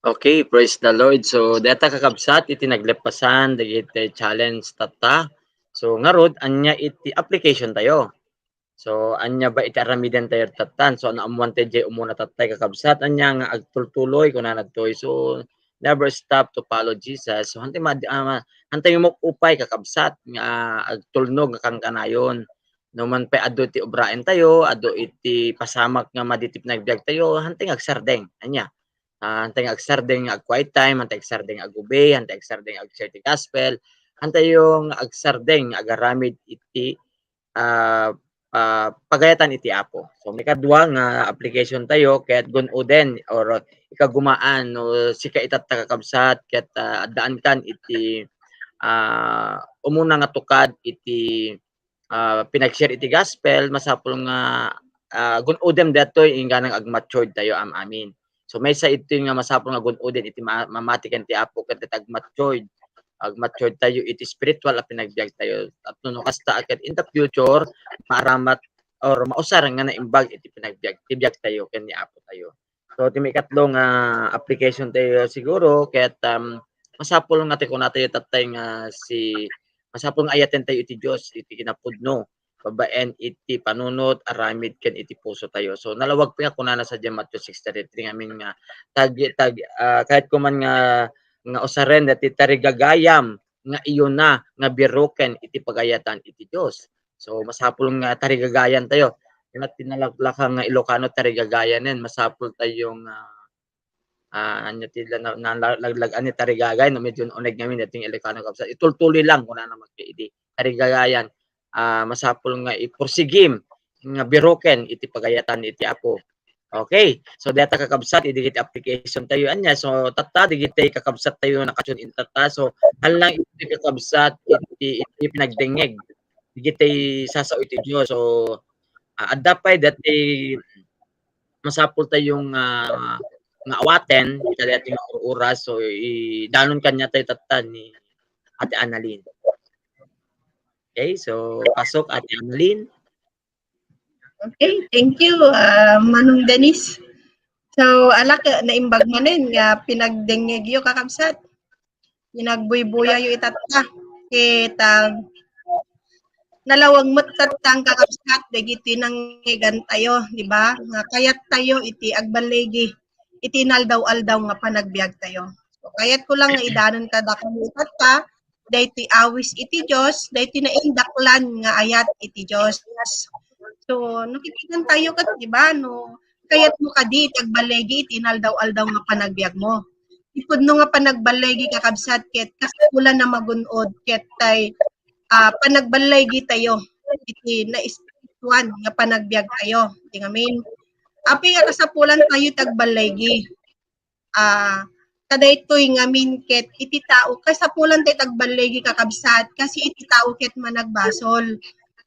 Okay, praise the Lord. So, dayta kakabsat, iti nagleppasan, dagiti challenge tatta. So, ngarud, ania iti application tayo? So, ania ba iti aramiden tayo tattan? So, naammuan tayo diay umuna tattay, kakabsat, ania nga agtultuloy, kunana ditoy. So, never stop to follow Jesus. So, hantay mad-, ah, hantay mo upay, kakabsat, nga agtulnog nga kankanayon. No man pay adu ti obraen tayo, adu iti pasamak nga madi ti panagbiag tayo, hantay nga agsardeng. Ania? Ah, hantay nga agsardeng nga ag-quiet time, hantay agsardeng nga ag-obey, hantay agsardeng nga ag-share ti gospel, hantay nga agsardeng nga agaramid iti, ah, ah, pagayatan iti Apo. So, maikadua nga application tayo, ket gun-oden or ikagumaan no sika itatta kakabsat, ket, ah, addaankan iti, ah, umuna nga tukad iti, ah, pinag-share iti gospel, masapul nga, ah, gun-odem daytoy inggana nga ag-matured tayo am-amin. So, maysa iti nga masapul nga gun-oden iti ma-, mamati ken ti Apo ket iti ag-matured. Ag-matured tayo iti spiritual a pinagbiag tayo. Tapno no kasta ket in the future, maaramat or mausar nga naimbag iti pinagbiag, ti biag tayo ken ni Apo tayo. So, ti maikatlo nga application tayo siguro, ket, um, masapul nga ti kunatayo tattay nga si, masapul nga ayaten tayo iti Dios, iti kinapudno, babaen iti panunot, aramid, ken iti puso tayo. So, nalawag pay nga kunana sadiay Matthew six thirty-three ngamin nga, tag-, tag-, ah, kayatko man nga, nga usaren dati tarigagayam nga iyona nga biroken iti pagayatan iti Dios. So, masapul nga tarigagayan tayo. Ket ti nalaklaka nga Ilocano, tarigagayanen. Masapul tayo nga, ah, ania ti la-, na-, nalaglagan ni tarigagay, no, medyo uneg ngamin daytoy nga Ilocano, kabsat. Itultuloy lang, kunana met idi. Tarigagayan, ah, masapul nga ipursigim, nga biroken iti pagayatan iti Apo. Okay. So, dayta kakabsat, idi iti application tayo. Ania, so, tatta, digiti kakabsat tayo, naka-tune in tatta. So, alang iti kakabsat, iti, iti pinagdengngeg. Digiti sasao iti Dios. So, ah, adda pay dati masapul tayo nga, nga awaten, kadayat nga oras. So, idanon kaniatayo tatta ni Ate Annalyn. Okay, so, pasok, Ate Annalyn. Okay, thank you, ah, Manong Dennis. So, alak, naimbag manen nga pinagdengngegyo, kakabsat. Pinagbuybuyayo itatta. Ket, ah, nalawag met tatta, kakabsat, dagiti nangngegantayo, di ba? Nga kayattayo iti agballigi iti inaldaw-aldaw nga panagbiagtayo. So, kayatko lang nga idanon kadakayo itatta, daytoy awis iti Dios, daytoy naindaklan nga ayat iti Dios. So, nakikitantayo ket, di ba, no, kayatmo kadi iti agballigi iti inaldaw-aldaw nga panagbiagmo. Ti pudno nga panagballigi, kakabsat, ket kasapulan a magun-od ket tay, ah, panagballigitayo iti naespirituan nga panagbiagtayo. Iti ngamin, apay nga kasapulantayo iti agballigi? Ah, kadaytoy ngamin ket iti tao, kasapulantayo iti agballigi, kakabsat, kas iti tao ket managbasol.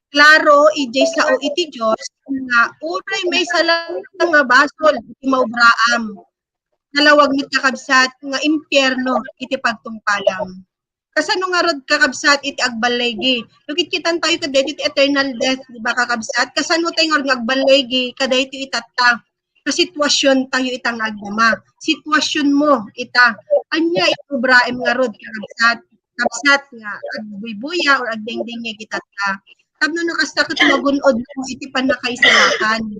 Klaro, idiay sao iti Dios nga uray maysa lang nga basol iti maubraam, nalawag met, kakabsat, nga impierno iti pagtungpalam. Kasano ngarud, kakabsat, iti agballigi? No kitkitantayo kadaytoy iti eternal death, di ba, kakabsat? Kasano tayo ngarud nga agballigi kadaytoy itatta? Kasituasiontayo ita nga agdama. Situasionmo ita. Ania iti ubraem ngarud, kakabsat? Kabsat nga agbuybuya or agdengdengngeg itatta. Tapno no kasta ket magun-odmo iti pannakaisalakan.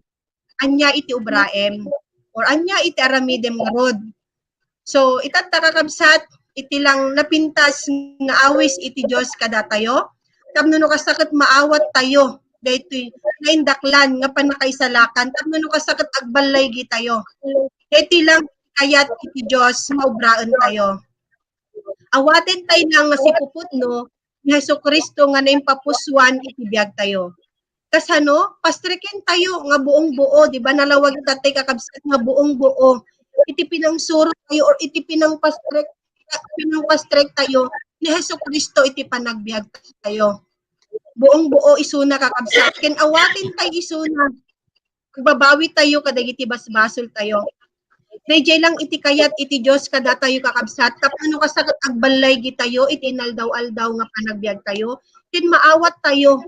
Ania iti ubraem? Or ania iti aramidem ngarud? So, itatta, kakabsat, iti lang napintas nga awis iti Dios kadatayo. Tapno no kasta ket maawattayo daytoy naindaklan nga pannakaisalakan. Tapno no kasta ket agballigitayo. Daytoy lang kayat iti Dios nga ubraentayo. Awatentayo nga sipuputno ni Jesu-Cristo nga naimpapusuan iti biagtayo. Kasano? Pastrekentayo nga buong-buo, di ba? Nalawag itattay, kakabsat, nga buong-buo. Iti pinangsurot tayo or iti pinangpastrek, pinangpastrek tayo ni Jesu-Cristo iti panagbiag tayo. Buong-buo isuna, kakabsat. Ken awatentayo isuna. Agbabawitayo kadagiti basbasoltayo. Daydiay lang iti kayat iti Dios kadatayo, kakabsat, tapno no kasta ket agballigitayo iti inaldaw-aldaw nga panagbiagtayo, ken maawattayo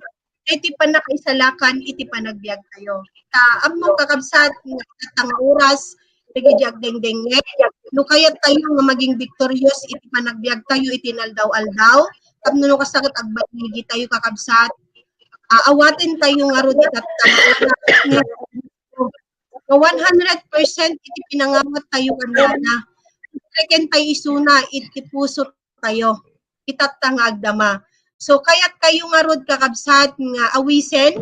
iti pannakaisalakan iti panagbiagtayo. Ta ammok, kakabsat, nga itatta nga oras, dagiti agdengdengngeg, no kayattayo nga maging victorious iti panagbiagtayo iti inaldaw-aldaw, tapno no kasta ket agballigitayo, kakabsat, ah, awatentayo ngarud itatta nga oras nga one hundred percent iti pinangawattayo kaniana. Pastrekentayo isuna iti pusotayo, itatta nga agdama. So, kayattayo ngarud, kakabsat, nga awisen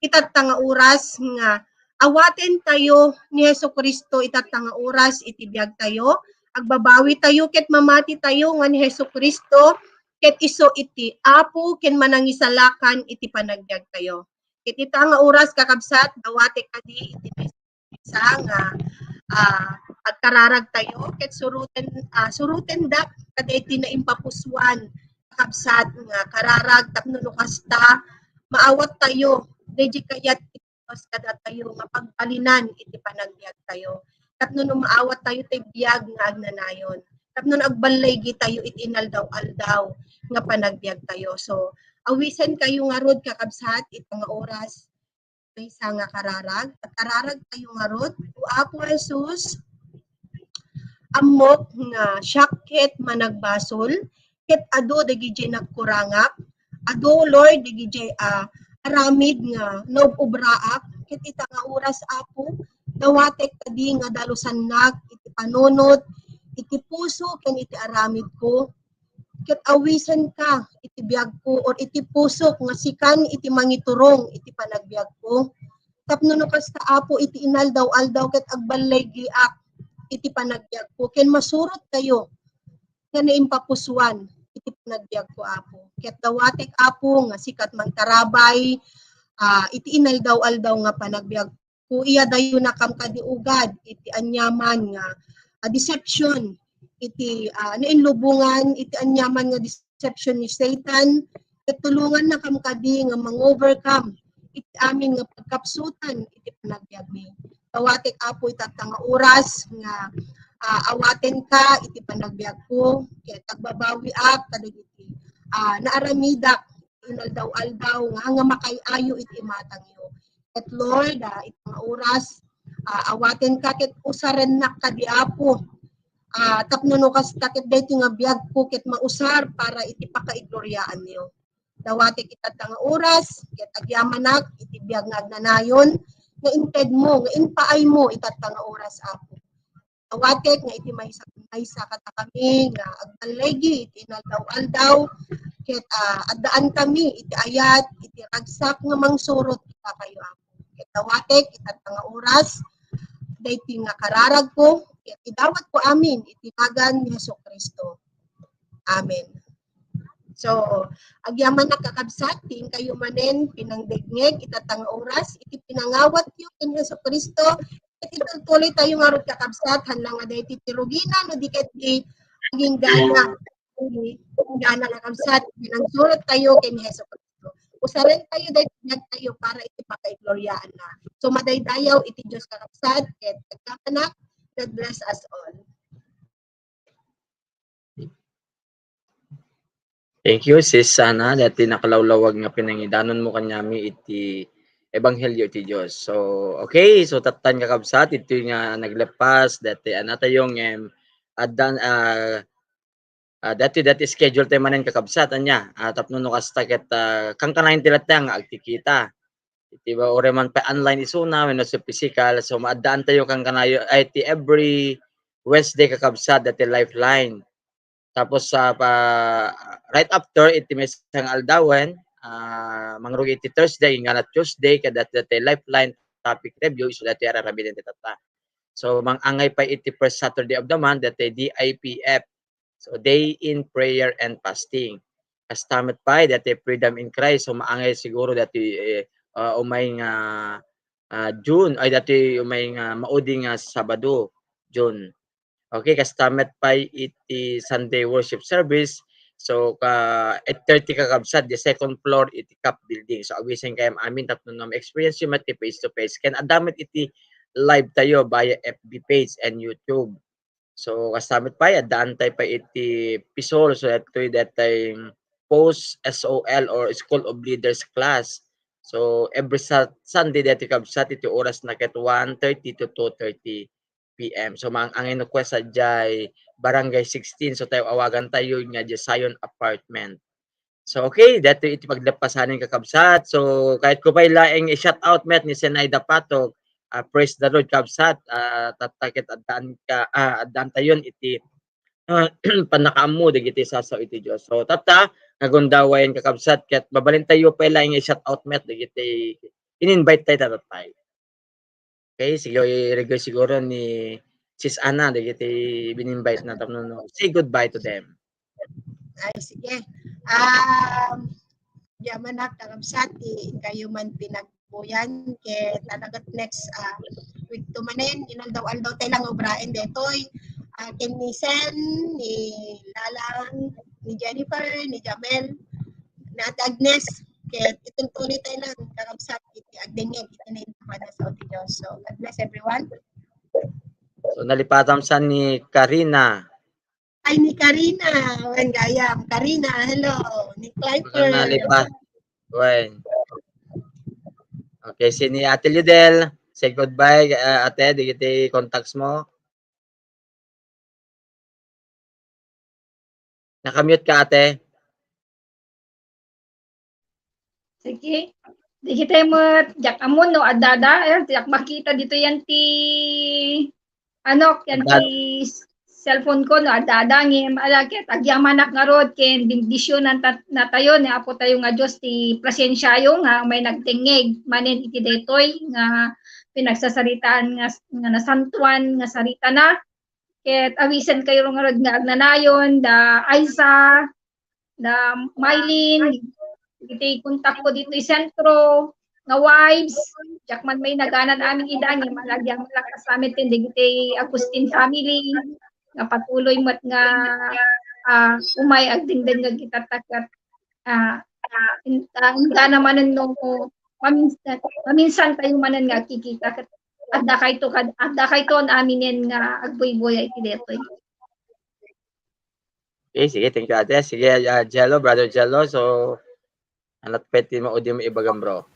itatta nga oras nga awatentayo ni Jesu-Cristo itatta nga oras iti biagtayo. Agbabawitayo ket mamatitayo nga ni Jesu-Cristo ket isu iti Apo ken Manangisalakan iti panagbiagtayo. Ket ita nga oras, kakabsat, dawatek kadi iti maysa nga, ah, agkararagtayo ket suruten, ah, surutendak kadaytoy naimpapusuan, kakabsat, nga kararag tapno no kasta maawattayo daydiay kayat iti Dios kadatayo nga pagbalinan iti panagbiagtayo. Tapno no maawattayo tay biag nga agnanayon. Tapno no agballigitayo iti inaldaw-aldaw nga panagbiagtayo. So, awisenkayo ngarud, kakabsat, ita nga oras, maysa nga kararag. Agkararagtayo ngarud, O Apo Jesus, ammok nga siak ket managbasol, ket adu dagiti nagkurangak. Adu, Lord, dagiti, ah, aramid nga naub-obraak, ket ita nga oras, Apo, dawatek kadi nga dalusannak iti panunot, iti puso, ken iti aramidko. Ket awisenka iti biagko or iti pusok nga sikan iti mangiturong iti panagbiagko. Tapno no kasta, Apo, iti inaldaw-aldaw ket agballigiak iti panagbiagko ken masurottayo nga naimpapusuan iti panagbiagko, Apo. Ket dawatek, Apo, nga sika ti mangtarabay, ah, iti inaldaw-aldaw nga panagbiagko. Iyadayonakam kadi, O God, iti aniaman nga, ah, deception, iti, ah, nainlubongan iti aniaman nga deception ni Satan, ket tulongannakam kadi nga mang-overcome iti amin nga pagkapsutan iti panagbiagmi. Dawatek, Apo, itatta nga oras nga, ah, awatenka iti panagbiagko, ket agbabawiak kadagiti, ah, naaramidak inaldaw-aldaw nga, nga makaay-ayo iti imatangyo. Ket Lord, ah, ita nga oras, ah, awatenka ket usarennak kadi, Apo. ah, tapno no kasta ket daytoy nga biagko ket mausar para iti pakaigloryaan niyo. Dawatek itatta nga oras, ket agyamanak iti biag nga agnanayon, nga inted mo, nga impaay mo itatta nga oras, Apo. Dawatek nga iti maysa, maysa kadakami nga agbaligi iti inaldaw-aldaw, ket, ah, addaan kami iti ayat, iti ragsak nga mangsurot kadakayo, Apo. Ket dawatek itatta nga oras, daytoy nga kararagko, ket idawatko amin iti nagan ni Jesu-Cristo. Amen. So, agyamanak, kakabsat, ti inkayo manen pinangdengngeg itatta nga oras, iti pinangawatyo ken Jesu-Cristo, ket itultuloy tayo ngarud, kakabsat, haan la nga daytoy ti rugina, no di ket di agingga. Agingga, kakabsat, pinangsurot tayo ken Jesu-Cristo. Usaren tayo daytoy biag tayo para iti pakaigloryaan na. So, madaydayaw iti Dios, kakabsat, ket agyamanak, God bless us all. Thank you, Sis Ana, daytoy nakalawlawag nga pinangidanon mo kaniami iti ebanghelio ti Dios. So, okay, so tattan, kakabsat, itoy nga naglepas, daytoy anatayo ngem addan, ah, ah, daytoy, daytoy schedule tayo manen, kakabsat, ania, ah, tapno no kasta ket, ah, kankanayon ti latta nga agkikita. Iti ba, uray man pay online isuna, wenno sa physical. So, maaddaan tayo kankanayon, ay, ti every Wednesday, kakabsat, daytoy Lifeline. Tapos, sa pa, right after, iti maysa nga aldawen, ah, mangrugi iti Thursday, inggana Tuesday, kada daytoy Lifeline topic review, isu daytoy araramiden ti tatta. So, mang-angay pay iti first Saturday of the month, daytoy D I P F. So, day in prayer and fasting. Kasta met pay, daytoy Freedom in Christ. So, maangay siguro daytoy, eh, ah, umay nga, ah, June, ay, daytoy umay nga maudi nga Sabado, June. Okay, kasta met pay iti Sunday worship service. So, ka eight thirty, kakabsat, the second floor iti CAF building. So, awisen kayam amin tapno no ma-experience yo met ti face to face. Ken adda met iti live tayo via F B page and YouTube. So, kasta met pay, addaan tayo pay iti PSOL. So, daytoy, daytoy post S O L or School of Leaders class. So, every Sa-, Sunday daytoy, kabsat, iti oras na ket one thirty to two thirty P M. So, maang-angay no kua sadiay Barangay sixteen. So, tayo awagan tayo nga diay Zion Apartment. So, okay, daytoy iti paglepasanen, kakabsat. So, kayatko pay laeng i-shout out met ni Zenaida Patog. Ah, praise the Lord, kabsat. Ah, tatta ket addaan ka, ah, addaan tayon iti, ah, pannakaammo dagiti sasao iti Dios. So, tatta, nagundawayen, kakabsat, ket mabalin tayo pay laeng i-shout out met dagiti in-invite tayo, tatta. Okay, sige, irigay siguro ni Sis Ana dagiti bin-invite na tapno no, say goodbye to them. Ay, sige. Um, agyamanak, kakabsat, ti inkayo man pinagbuyan, ket talagat next, ah, week to manen, inaldaw-aldaw tayo lang obraen daytoy. Ah, ken ni Sen, ni Lalang, ni Jennifer, ni Jamel, ni Ate Agnes, ket itultuloy tayo lang, kakabsat, iti agdengngeg iti naintuan a sao ti Dios. So, God bless everyone. So, nalipatan sa ni Karina. Ay, ni Karina. Wen gayam. Karina, hello. Ni Cliver. Nalipat. Wen. Okay, si ni Ate Lidel. Say goodbye, ah, ate. Dagiti contacts mo. Nakamute ka, ate. Sige. Dagiti met, diak ammo no adda-adda, eh, diak makita ditoy ti, ano, ti cellphone ko, no adda-adda, ngem, ala, ket agyamanak ngarud, ken bendisionan ta-, natayo ni Apo tayo nga Dios ti presensiayo nga umay nagdengngeg manen iti daytoy nga pinagsasaritaan nga, nga nasantuan nga saritana. Ket awisen kayo ngarud nga agnanayon, da Aiza, da Mylene, iti kontakko ditoy sentro, nga wives, diak man mainaganad amin ida, ngem malagyan mo lang kasama ti dagiti Agustin family, nga patuloy met nga, ah, umay agdengdengngeg itatta ket, ah, in-, ah, inggana manen no maminsan, maminsan tayo manen nga agkikita ket adda kayto kad-, adda kayton aminen nga agbuybuya iti daytoy. Okay, sige, thank you, ate. Sige, ah, Jello, Brother Jello, so, ano pwede mo, o di mo ibagam, bro?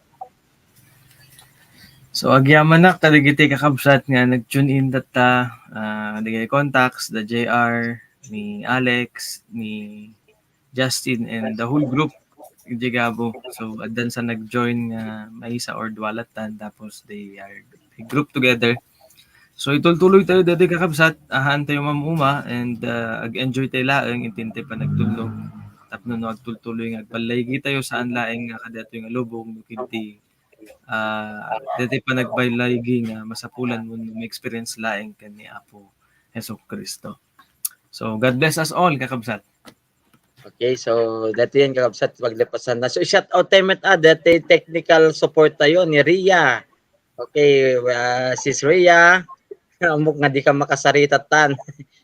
So, agyamanak kadagiti kakabsat nga nag-tune in tatta, ah, dagiti contacts, da J R, ni Alex, ni Justin, and the whole group, idiay Gabo. So, addan sa nag-join nga maysa or dua lattan, tapos they are, they group together. So, itultuloy tayo dati kakabsat, ahaan tayo mamuma, and, ah, ag-enjoy tayo laeng, intintay pa nagtulog. Tapno no agtultuloy nga agpallaigi tayo, saan laeng nga kadatoy nga lubong, no kinti, ah, dati pa nagpallaigi nga masapulan mo no ma-experience laeng ken ni Apo Jesu Cristo. So, God bless us all, kakabsat. Okay, so dati yan, kakabsat, paglepasan na. So, shout out tayo met, ah, dati technical support tayo ni Ria. Okay, ah, sis Ria, amok nga di ka makasarita tan.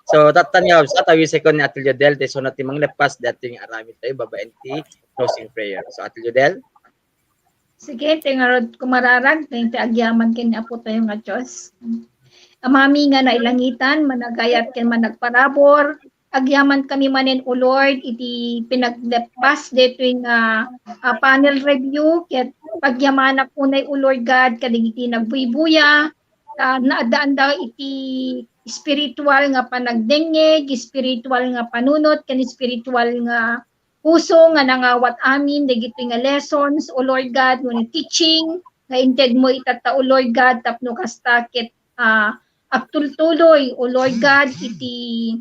So, tattan nga, kakabsat, awisekon ni Ate Liodel, ti isu na ti manglepas, dati nga aramid tayo, babaen ti closing prayer. So, Ate Liodel? Sige, ti ngarud kumararag, ti agyaman ken ni Apo tayo nga Dios. Amami nga nailangitan, managayat ken managparabur, agyaman kami manen, O Lord, iti pinaglepas daytoy nga, ah, panel review, ket pagyamanak unay, O Lord God, kadagiti nagbuybuya, ta naaddaanda iti spiritual nga panagdengngeg, spiritual nga panunot, ken spiritual nga puso nga nangawat amin dagitoy nga lessons, O Lord God, wenno teaching nga intedmo itatta, O Lord God, tapno kasta ket, ah, agtultuloy, O Lord God, iti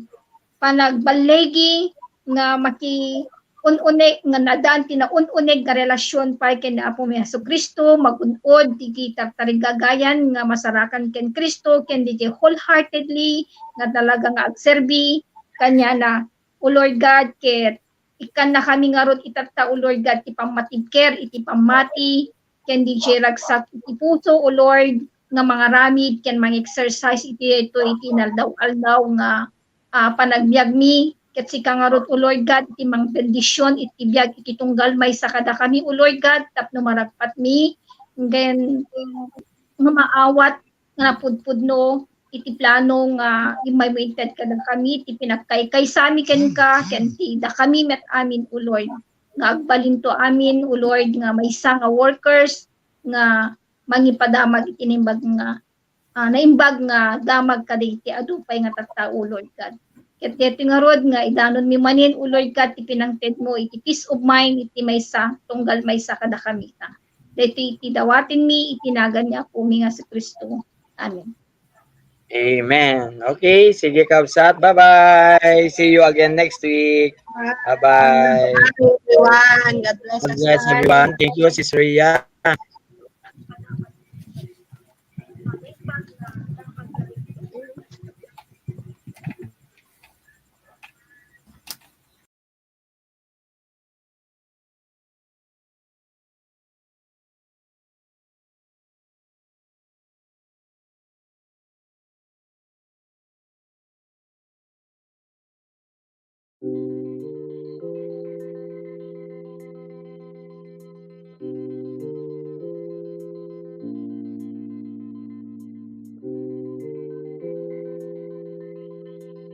panagballigi nga maki-un-uneg, nga nadan ti naun-uneg nga relasyon pay ken ni Apo mi Jesu-Cristo, magun-od ti tartarigagayan nga masarakan ken Cristo, ken diti wholeheartedly nga talaga nga agserbi kaniana, O Lord God, ket ikkannakami ngarud itatta, O Lord God, ti pammatibker iti pammati, ken diti ragsak iti puso, O Lord, nga mangaramid ken mang-exercise iti daytoy iti inaldaw-aldaw nga, ah, panagbiagmi. Ket sika ngarud, O Lord God, iti mangbendision iti biag iti tunggal maysa kadakami, O Lord God, tapno maragpatmi, ken nga maawat nga napudpudno iti plano nga immaymo inted kadakami, ti pinagkaykaysami kenka, ken ti dakami met amin, O Lord, nga agbalinto amin, O Lord, nga maysa nga workers nga mangipadamag iti naimbag nga, ah, naimbag nga damag kadagiti adu pay nga tattao, O Lord God. Ket daytoy ngarud nga idanonmi manen, O Lord God, ti pinangtedmo iti peace of mind iti maysa, tunggal maysa kadakami ta. Daytoy iti dawatenmi iti nagan ni Apomi nga Jesu-Cristo. Amen. Amen. Okay, sige, kabsat. Bye-bye. See you again next week. Bye-bye. Bye, everyone. God bless God us bless all. Everyone. Thank you, Sis Ria.